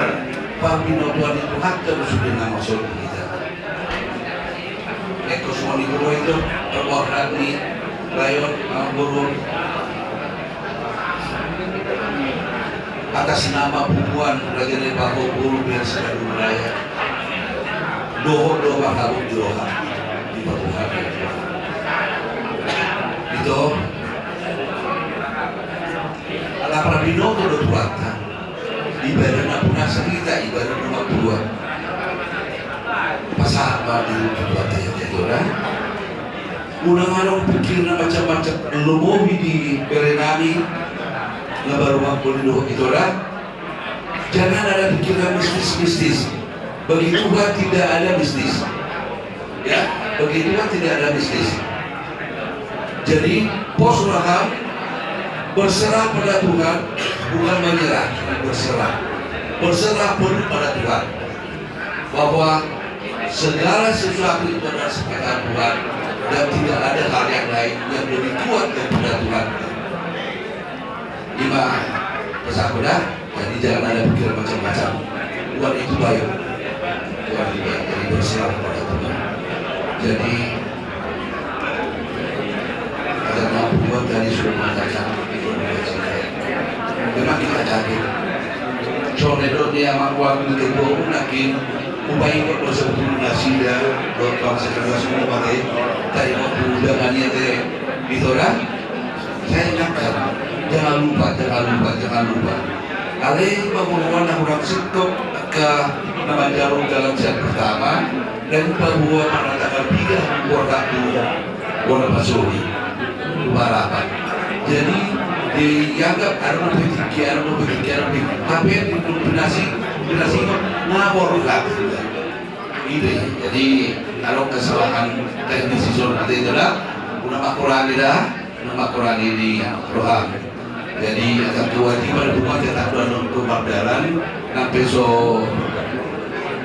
parbinotoan ni Tuhanta do sude na marsombu hita. Eko songon i do ito, perbuatan ni rayon, ah, boru. Atas nama bubuan Raja Nai Paho, boru, biar sekadung raya. Dohot do marhabot di roha. Di perbuatan. Ito. Ala parbinoto do Tuhanta. Ibadah na punasa hita, ibadah na mambuat. Pasahat ma di Tuhanta ya, ya, Tuhan. Unang adong pikir na macam-macam, lomobi di bere nami, na baru mampu di dohot ito da. Jangan ada pikiran mistis-mistis. Bagi Tuhan tidak ada mistis. Ya, bagi Tuhan tidak ada mistis. Jadi, pos roham, berserah pada Tuhan, bukan menyerah, berserah. Berserah penuh pada Tuhan. Bahwa segala sesuatu itu adalah sepintaran Tuhan dan tidak ada hal yang lain yang lebih kuat daripada Tuhan. Ima pesanku da. Jadi jangan ada pikiran macam-macam. Tuhan itu baik. Tuhan itu baik. Jadi berserah kepada Tuhan. Jadi ada mampu buat dari suruh mengatakan itu. Memang kita kaget. Soalnya dok dia mampu ambil kedua pun lagi upaya untuk bersebut nasida dok bangsa kita semua pakai tadi mampu undangannya teh gitu kan. Saya ingatkan, jangan lupa, jangan lupa, jangan lupa. Alai paboa na hurang singkop angka na manjalo dalam siang pertama dan paboa mengatakan tiga buah kaku warna pasuri. Barapat. Jadi dianggap ada mau pikir, ada mau pikir, ada mau pikir. Tapi yang didominasi, dominasi ngabor kaku. Itu ya. Jadi kalau kesalahan teknis itu nanti adalah guna makurani dah. Nama Quran ini roham. Jadi angka kewajiban rumah tetap dalam pemadalan. Sampe so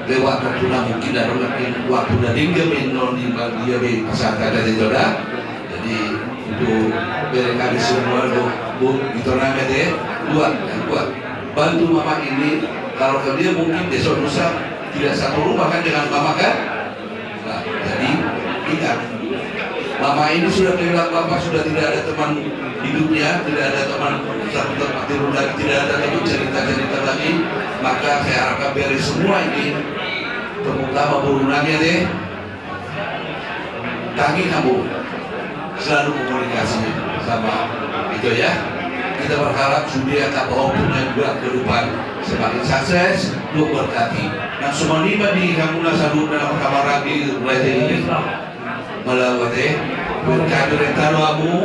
lewat waktu na mungkin, adong lagi waktu na denggan be, non di dia be pasahat ada di toda. Jadi untuk bere kami semua, bu, bu, itu namanya deh, kuat, kuat. Bantu mama ini, kalau kerja mungkin besok lusa tidak satu rumah kan dengan mama kan? Nah, jadi ingat, mama ini sudah kehilangan bapak, sudah tidak ada teman hidupnya, tidak ada teman satu tempat tidur lagi, tidak ada lagi cerita-cerita lagi. Maka saya harapkan dari semua ini, terutama burunannya deh, kami kamu selalu komunikasi sama itu ya. Kita berharap sudah tak punya juga ke depan semakin sukses, memberkati. Nah, semua ini bagi kamu lah salut dalam kamar lagi, mulai dari ini. Malah buat eh, berkati dari taruh kamu,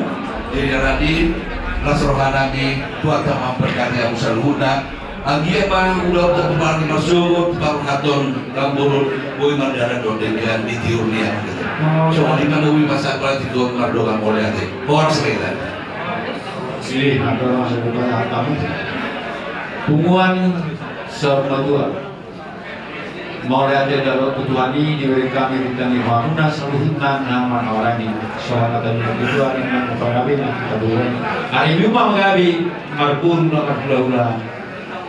jadi nanti las rohanami, Tuhan tak memberkati kamu selalu. Nah, anggia ma udah untuk kemarin masuk, baru haton, kampung, boy mandara dondeng dan di tiur dia. So, di mana wi masa berarti Tuhan mardongan mulai hati. Horas kita. Silih, ada orang sebutkan apa? Punguan Saur Matua. Mauliate dalo tu Tuhan i, dibereng hami di tangan hamuna saluhutna na manawarani. Songon hata ni Tuhan i, na mangkatai na kita bulan. Ari Jumat manggabe, marboru na marhulahula.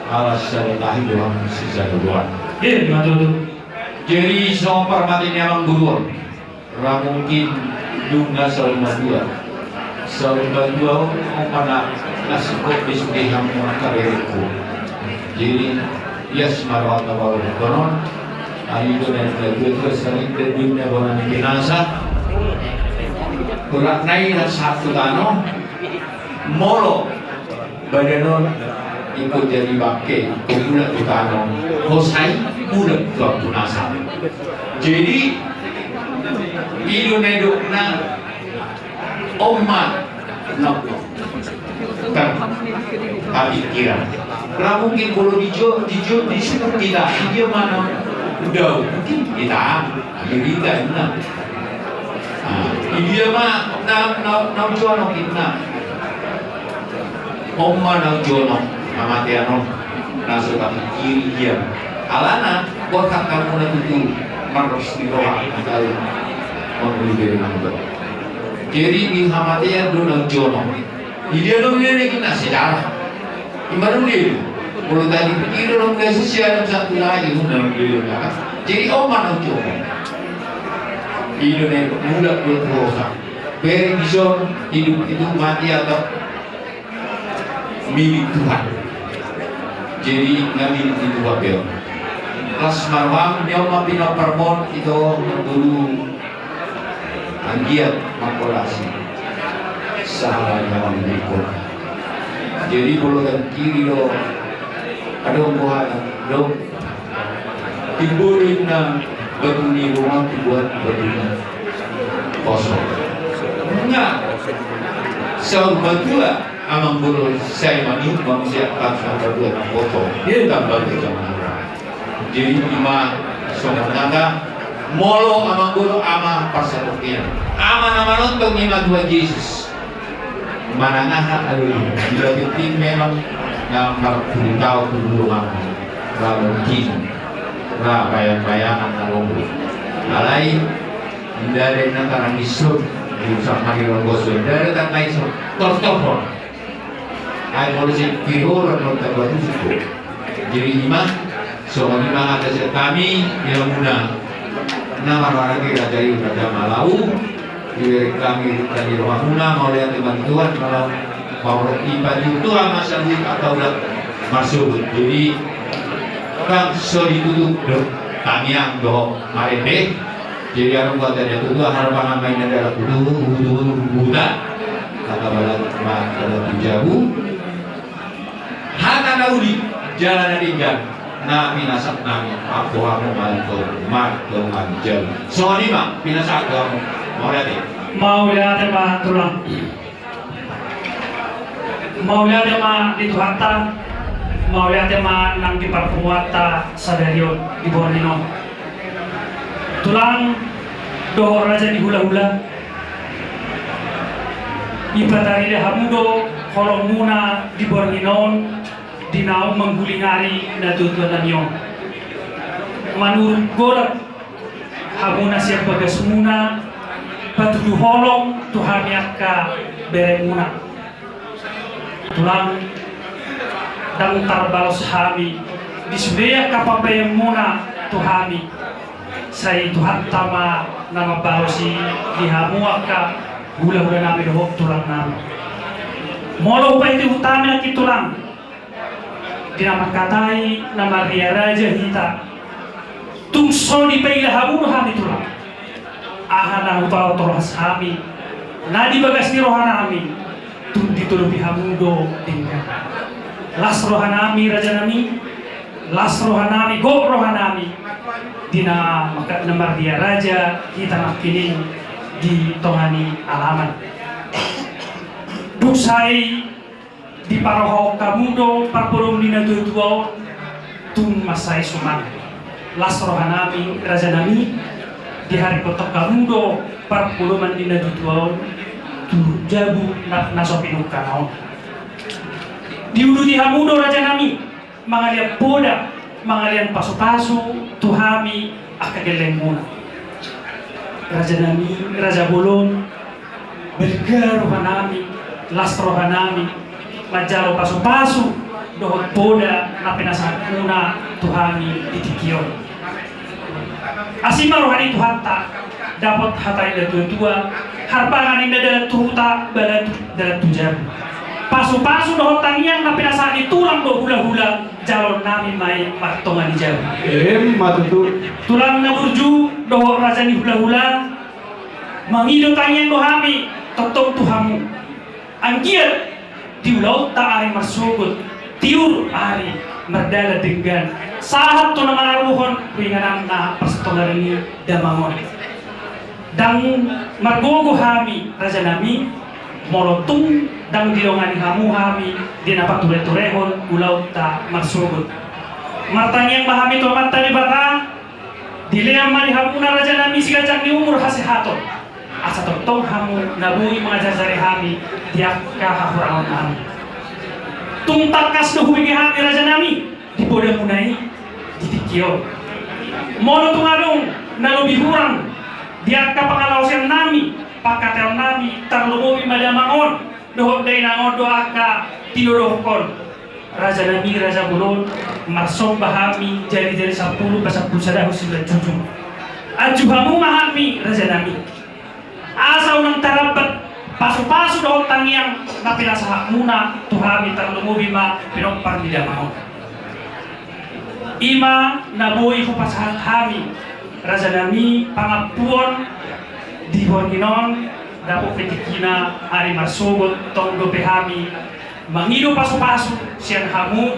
Alas sada tahi doang sisa doang. Eh, betul tu. Jadi songon parmate ni amangboru on. Ra mungkin dung na saur matua. Saur matua on, on ma na singkop di sude hamu angka berengku. Jadi ias ma rohanta paluhutkonon. Ari do na dua dua dua saling dendin na bona ni pinasa. Urak nai na satu tano. Molo badan on ingkon jadi bangke, ingkon mulak tu tano, hosai mulak tu ampunasan. Jadi i do na nidokna, on ma na tarpingkiran. Ra mungkin molo dijo, dijo, disungkun hita, i dia ma na dao, mungkin hita, Amerika, inna. Nah, i dia ma na, na, na jonok, inna. On ma na jonok hamatean on, na so tapingkiri ia. Alana, borhat hamu na tutu marros ni roha na tahu manguliberi nanggo. Jadi di hamatean do na jonok. Di dia do nene kita sejarah. Imbaru dia. Molo tadi pikir do nggak sisi ada satu lagi, udah dia. Jadi on ma na jonok. Ido ne mulak buat roha. Beri dison hidup itu mati atau milik Tuhan. Jadi ngambil itu Tuhan beo. Las marwang nyo ma pinompar mon ito guru anggiat mangkolasi. Sahala nyawa milik Tuhan. Jadi bolo dan kiri do. Adong buah do. Timbo do inna batu ni rumah, timboan batu ni kosong. Nga saur matua amangboru sai maniuk manusia, kan saur matua na kosong. Dia tambah ke zaman orang. Jadi ima songon naga molo amangboru ama parsatukian. Ama na manonton ima Tuhan Yesus. Manang aha, aduh, ia penting memang na marpuluh taon tu dulu mama. Ra mungkin, ra bayang-bayangan na lobo. Alai, inda ada yang nang tarang isun, di usang mani ronggoso, inda ada tarang isun, tor-tor. Ai, polisi, pihor, tor-tor, batu, suko. Jadi ima, songon ima hata sian hami di hamuna na marhaha di raja i, raja Malau, dibereng hami di rohamuna, mauliate ma di Tuhan, molo paurok i padi Tuhan masa di atau dak masuk. Jadi kan so ditutup do tangiang do marende. Jadi anu buat ada tutu harapan nama ini adalah tutu tutu buta kata balat ma kata jabu. Hata na uli, jala na denggan, na pinasahat nami, anggo hamu manto, manto manjalo. Songon i ma, pinasahat hamu, mauliate. Mauliate ma tulang. Mauliate ma di Tuhanta, mauliate ma nang di parpunguanta sadari on, di borngin on. Tulang dohot raja ni hulahula, dipatarida hamu do Holongmuna di borngin on, di naung manggulingari natuatua nami on. Manurut godang hamuna sian bagasmuna, patudu holong tu hami angka beremuna. Tulang, ndang tarbalos hami di sude angka pambahenmuna tu hami. Sai Tuhanta ma na mambalos i di hamu angka hulahula nami dohot tulang nami. Molo hupaihutihut hami nangkin tulang, di na mangkatai na marria raja hita, tung so dipaila hamu do hami tulang. Aha na hupatorhas hami na di bagas ni roha nami, tung ditolopi hamu do denggan. Las roha nami raja nami, las roha nami, gok roha nami di na mangka-, na marria raja hita nangkining di tonga ni alaman. Dung sai diparohahon hamu do parpoloman ni natuatua on, tung mansai suman. Las roha nami raja nami, diharingkothon hamu do parpoloman ni natuatua on tu jabu na, na so pinungkana on. Diuduti hamu do raja nami mangalean poda, mangalean pasupasu tu hami angka gellengmuna. Raja nami, raja bolon, balga roha nami, las roha nami manjalo pasupasu dohot poda na pinasahatmuna tu hami di tingki on. Asi ma roha ni Tuhanta, dapot hata ni natuatua, harbangan inda dalan tu huta, bala tu, dalan tu jabu. Pasupasu dohot tangiang na pinasahat ni tulang dohot hulahula, jaloon nami ma i martonga ni jabu. Emma tutu. Tulang na burju dohot raja ni hulahula, mangido tangiang do hami tongtong tu hamu. Anggiat di ulaonta ari marsogot, tiur ari mardalan denggan, sahat tu na manaruhon tu ingananna parsitongara ni damang on. Ndang margogo hami raja nami, molo tung ndang didongani hamu hami di na patureturehon ulaonta marsogot. Martangiang ma hami tu Amanta Debata, dilean ma di hamuna raja nami siganjang ni umur hasehaton, asa tongtong hamu na boi mangajarjari hami di angka hahurangon nami. Tung tangkas do hubege hami raja nami di podamuna i di tingki on. Molo tung adong na lobi hurang di angka pangalaosion nami, pangkataion nami, tarlumobi ma damang on dohot dainang on dohot angka tinodohon, raja nami, raja bolon, marsomba hami jarijari sampulu pasampulu sada hos simbajujung. Anju hamu ma hami raja nami, asa unang tarambat pasupasu dohot tangiang na pinasahatmuna tu hami, tarlumobi ma pinompar ni damang on. I ma na boi hupasahat hami raja nami pangampuon di borngin on, dapot pe tingkina ari marsogot, tong dope hami mangido pasupasu sian hamu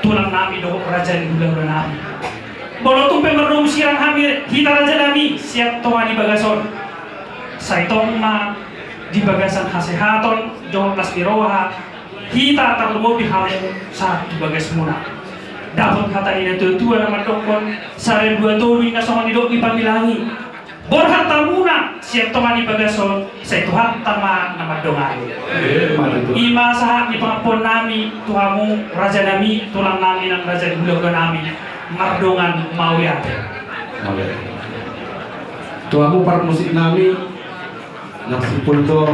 tulang nami dohot raja ni hulahula nami. Molo tung pe mardomu sirang hami hita raja nami sian tonga ni bagas on, sai tong ma di bagasan hasehaton dohot las ni roha hita, tarlumobi hamu sahat tu bagasmuna. Dapot hata ni natuatua na mandokkon, sada dua tolu ninna songon nidok ni Pamilangi. Borhat hamuna sian tonga ni bagas on, sai Tuhanta ma na mandongani. Emma tutu. I ma sahat ni pangampuon nami tu hamu raja nami, tulang nami nang raja ni hulahula nami, mardongan mauliate. Mauliate. Tu hamu parmusik nami, na simpul do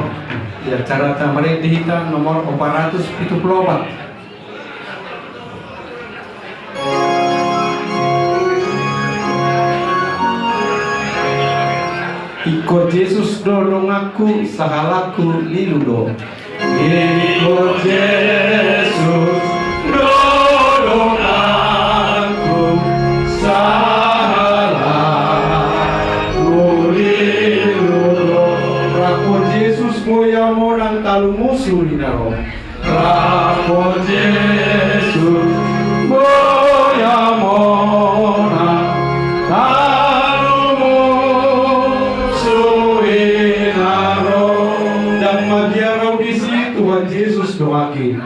di acaranta, marende hita nomor opat ratus pitu pulu opat. Ingkon Jesus do donganku, sahalakhu lilu do. Ingkon Jesus do donganku, sahalakhu lilu do. Rap Jesus, boi hamu nang talu musu ni na ro. Rap Jesus, boi hamu nang talu musu ni na ro. Ndang mabiar au disi, Tuhan Jesus donganki.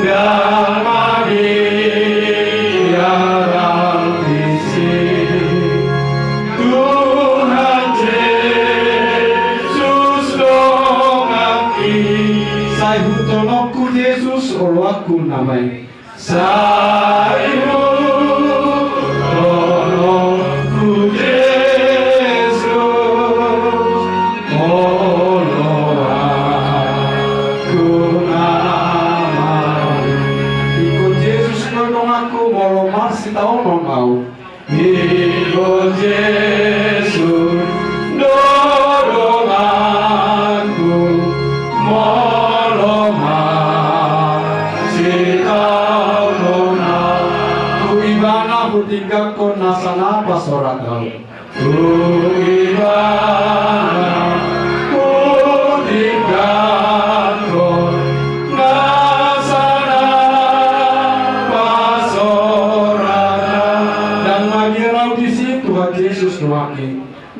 Ndang mabiar au disi, Tuhan Jesus donganki. Sai hutononku Aku namai. Sai hudokhon Jesus, molo aku namai. Ingkon Jesus do donganku molo marsitaonon au. Ingkon Jesus do donganku molo marsitaonon au. Tu Ibana hutinggangkon nasa na pasorat au. Tu Ibana hutinggangkon nasa na pasorat au. Ndang magiar au disi, Tuhan Jesus donganki.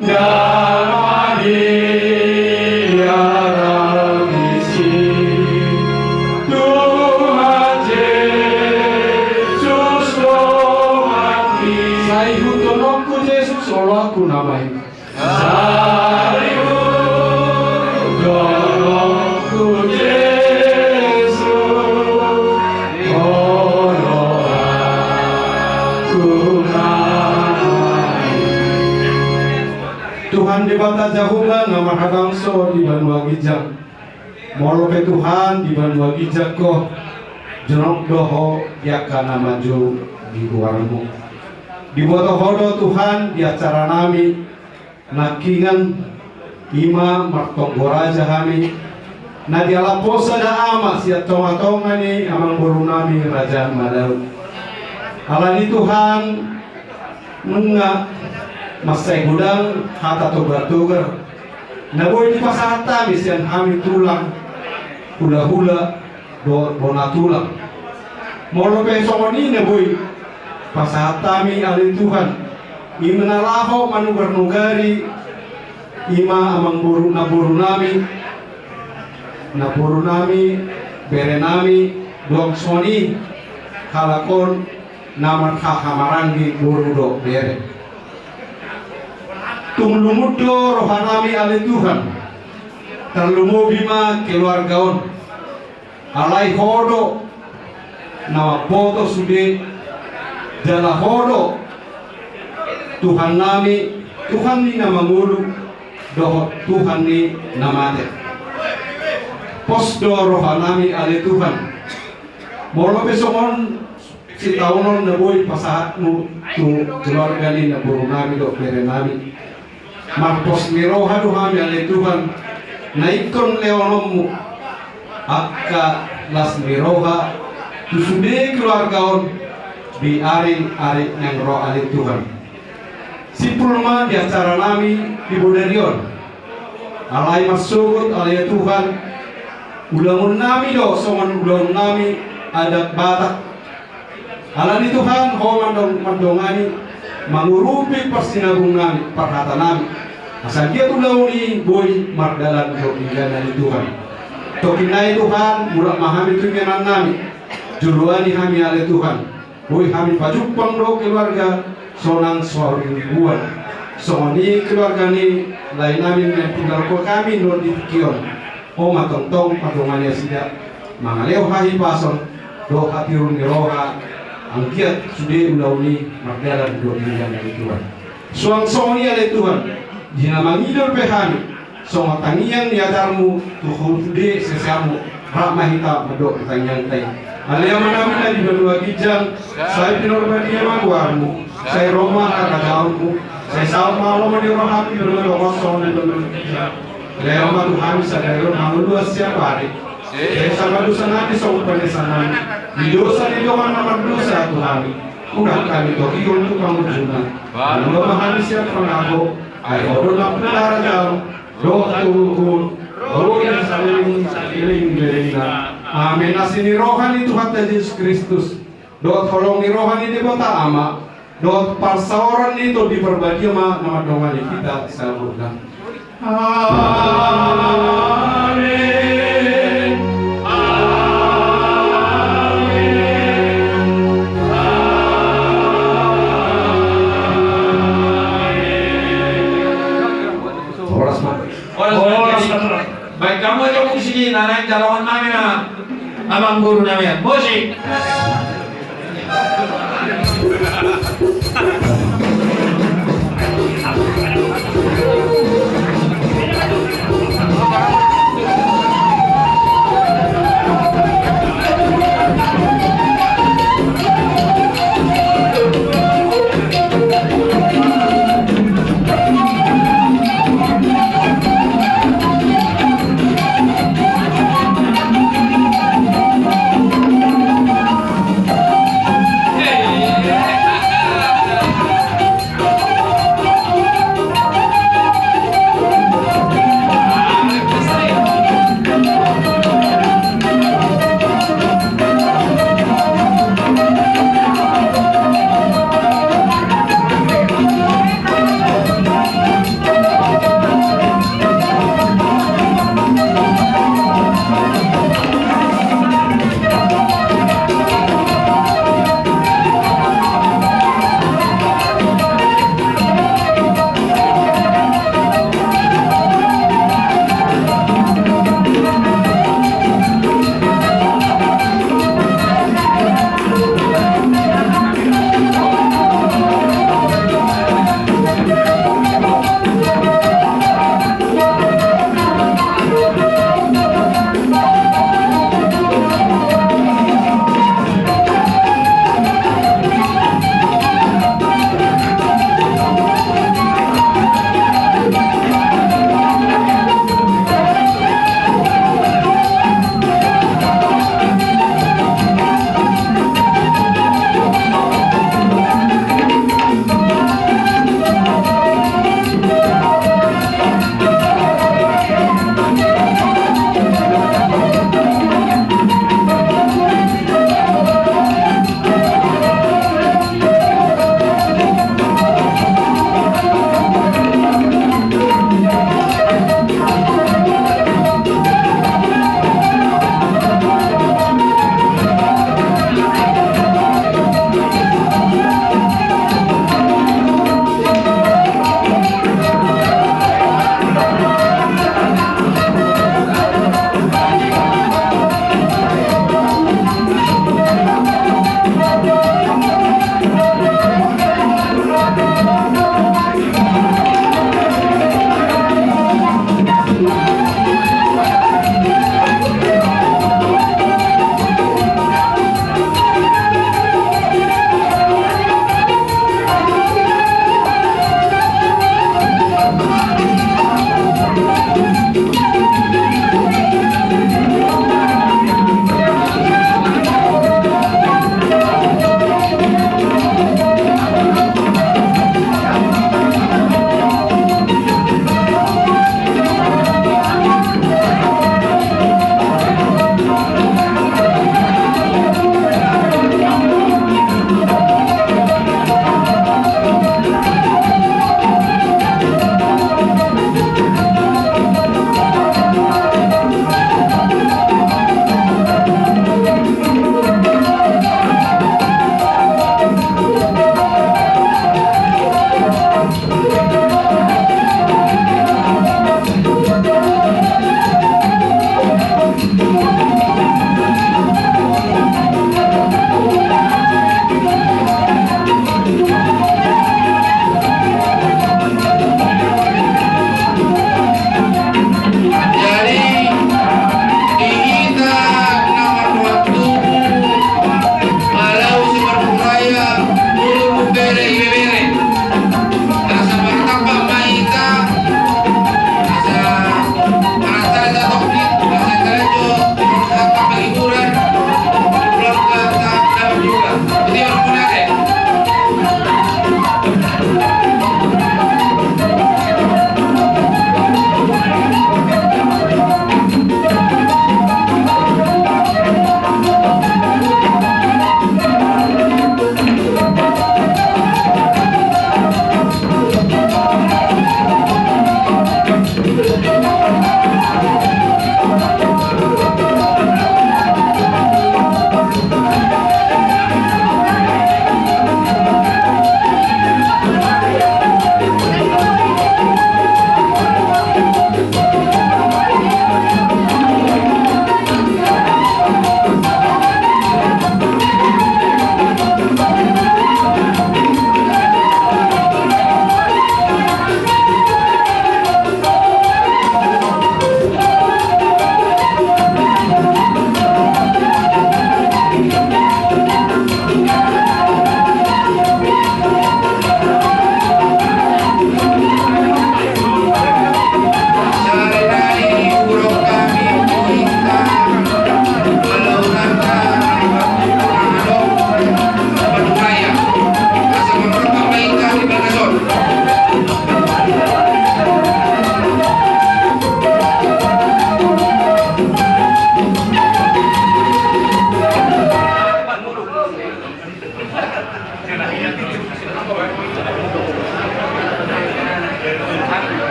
Ndang magiar au disi, Tuhan Jesus donganki. Sai hudokhononku Jesus, olo aku namai. Sai hudokhononku Jesus, olo aku namai. Tuhan Debata Jahowa na marhabangso di banua ginjang. Molo pe Tuhan di banua ginjang Ho, jonok do Ho di angka na manjou di goarMu. Diboto Ho do Tuhan di acara nami, nangkiningan i ma martonggo raja hami, na dialap Ho sada ama sian tongatonga ni amangboru nami Raja Madao. Alani Tuhan, nunga mansai godang hata togartogar na boi dipasahat hami sian hami tulang, hulahula dohot bona tulang. Molo pe songon i na boi pasahat hami ale Tuhan, i ma na laho manugarnugari, i ma amangboru, namboru nami, namboru nami, bere nami, dohot songon i halak on na marhahamaranggi boru dohot bere. Tung lungun do roha nami ale Tuhan, tarlumobi ma keluarga on. Alai Ho do na mamboto sude, jala Ho do Tuhan nami, Tuhan ni na mangolu dohot Tuhan ni na mate. Pos do roha nami ale Tuhan. Molo pe songon sitaonon na boi pasahatMu tu keluarga ni namboru nami dohot bere nami, marpos ni roha do hami ale Tuhan, na ingkon lehononMu angka las ni roha tu sude keluarga on di ariari naeng ro ale Tuhan. Simpul ma di acara nami di bodari on. Alai marsogot ale Tuhan, ulaon nami do songon ulaon nami adat Batak. Alani Tuhan, Ho mandong-, mandongani, mangurupi parsinabung nami, parhata nami. Asa anggiat ulaon i boi mardalan dohot denggan ale Tuhan. Tongkin nai Tuhan, mulak ma hami tu inganan nami. Joloani hami ale Tuhan. Boi hami pajumpang do keluarga sonang soribuan. Songon i keluarga ni lae nami na tinggal tu hami do di tingki on. Ho ma tongtong mandongani nasida mangalehon hahipason dohot hatiuron ni roha, anggiat sude ulaon i mardalan dohot denggan ale Tuhan. Suang songon i ale Tuhan, di na mangidor pe hami, songon tangiang ni ajarMu tu sude siseanMu, rap ma hita mandok tangiangta i. Ale Amanami na di banua ginjang, sai pinarbadia ma goarMu, sai ro ma harajaonMu, sai saut ma lomo ni rohaM di banua tonga on songon na di banua ginjang. Lehon ma tu hami sadari on hangoluan siapari. Sai esa ma dosa nami songon panesanami di dosa ni dongan na mardosa tu hami. Unang hami togihon tu pangunjunan. Palua ma hami sian pangago. Ai Ho do nampuna harajaon dohot hagogoon, ro di saleleng, saleleng ni lelengna. Amen. Asi ni roha ni Tuhanta Jesus Kristus, dohot holong ni roha ni Debata Ama, dohot parsaoran ni Tondi Parbadia ma na mandongani hita saluhutna. Amen. Amen. Amen. Horas ma. Horas ma. Baik, hamu aja musik i, na naeng jaloon nami ma. Amang guru nami, musik.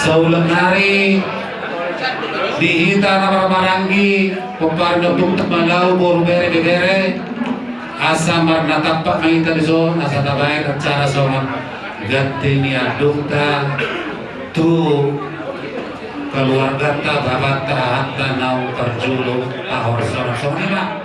Saulak nari di hita na marhahamaranggi, pomparan ni ompunta Malau, boru, bere, ibebere, asa marnatampak ma hita dison asa tabaen acara songon gantini andungta tu keluargata, babata, hahanta naung parjolo pahorsonon. Songon i ma.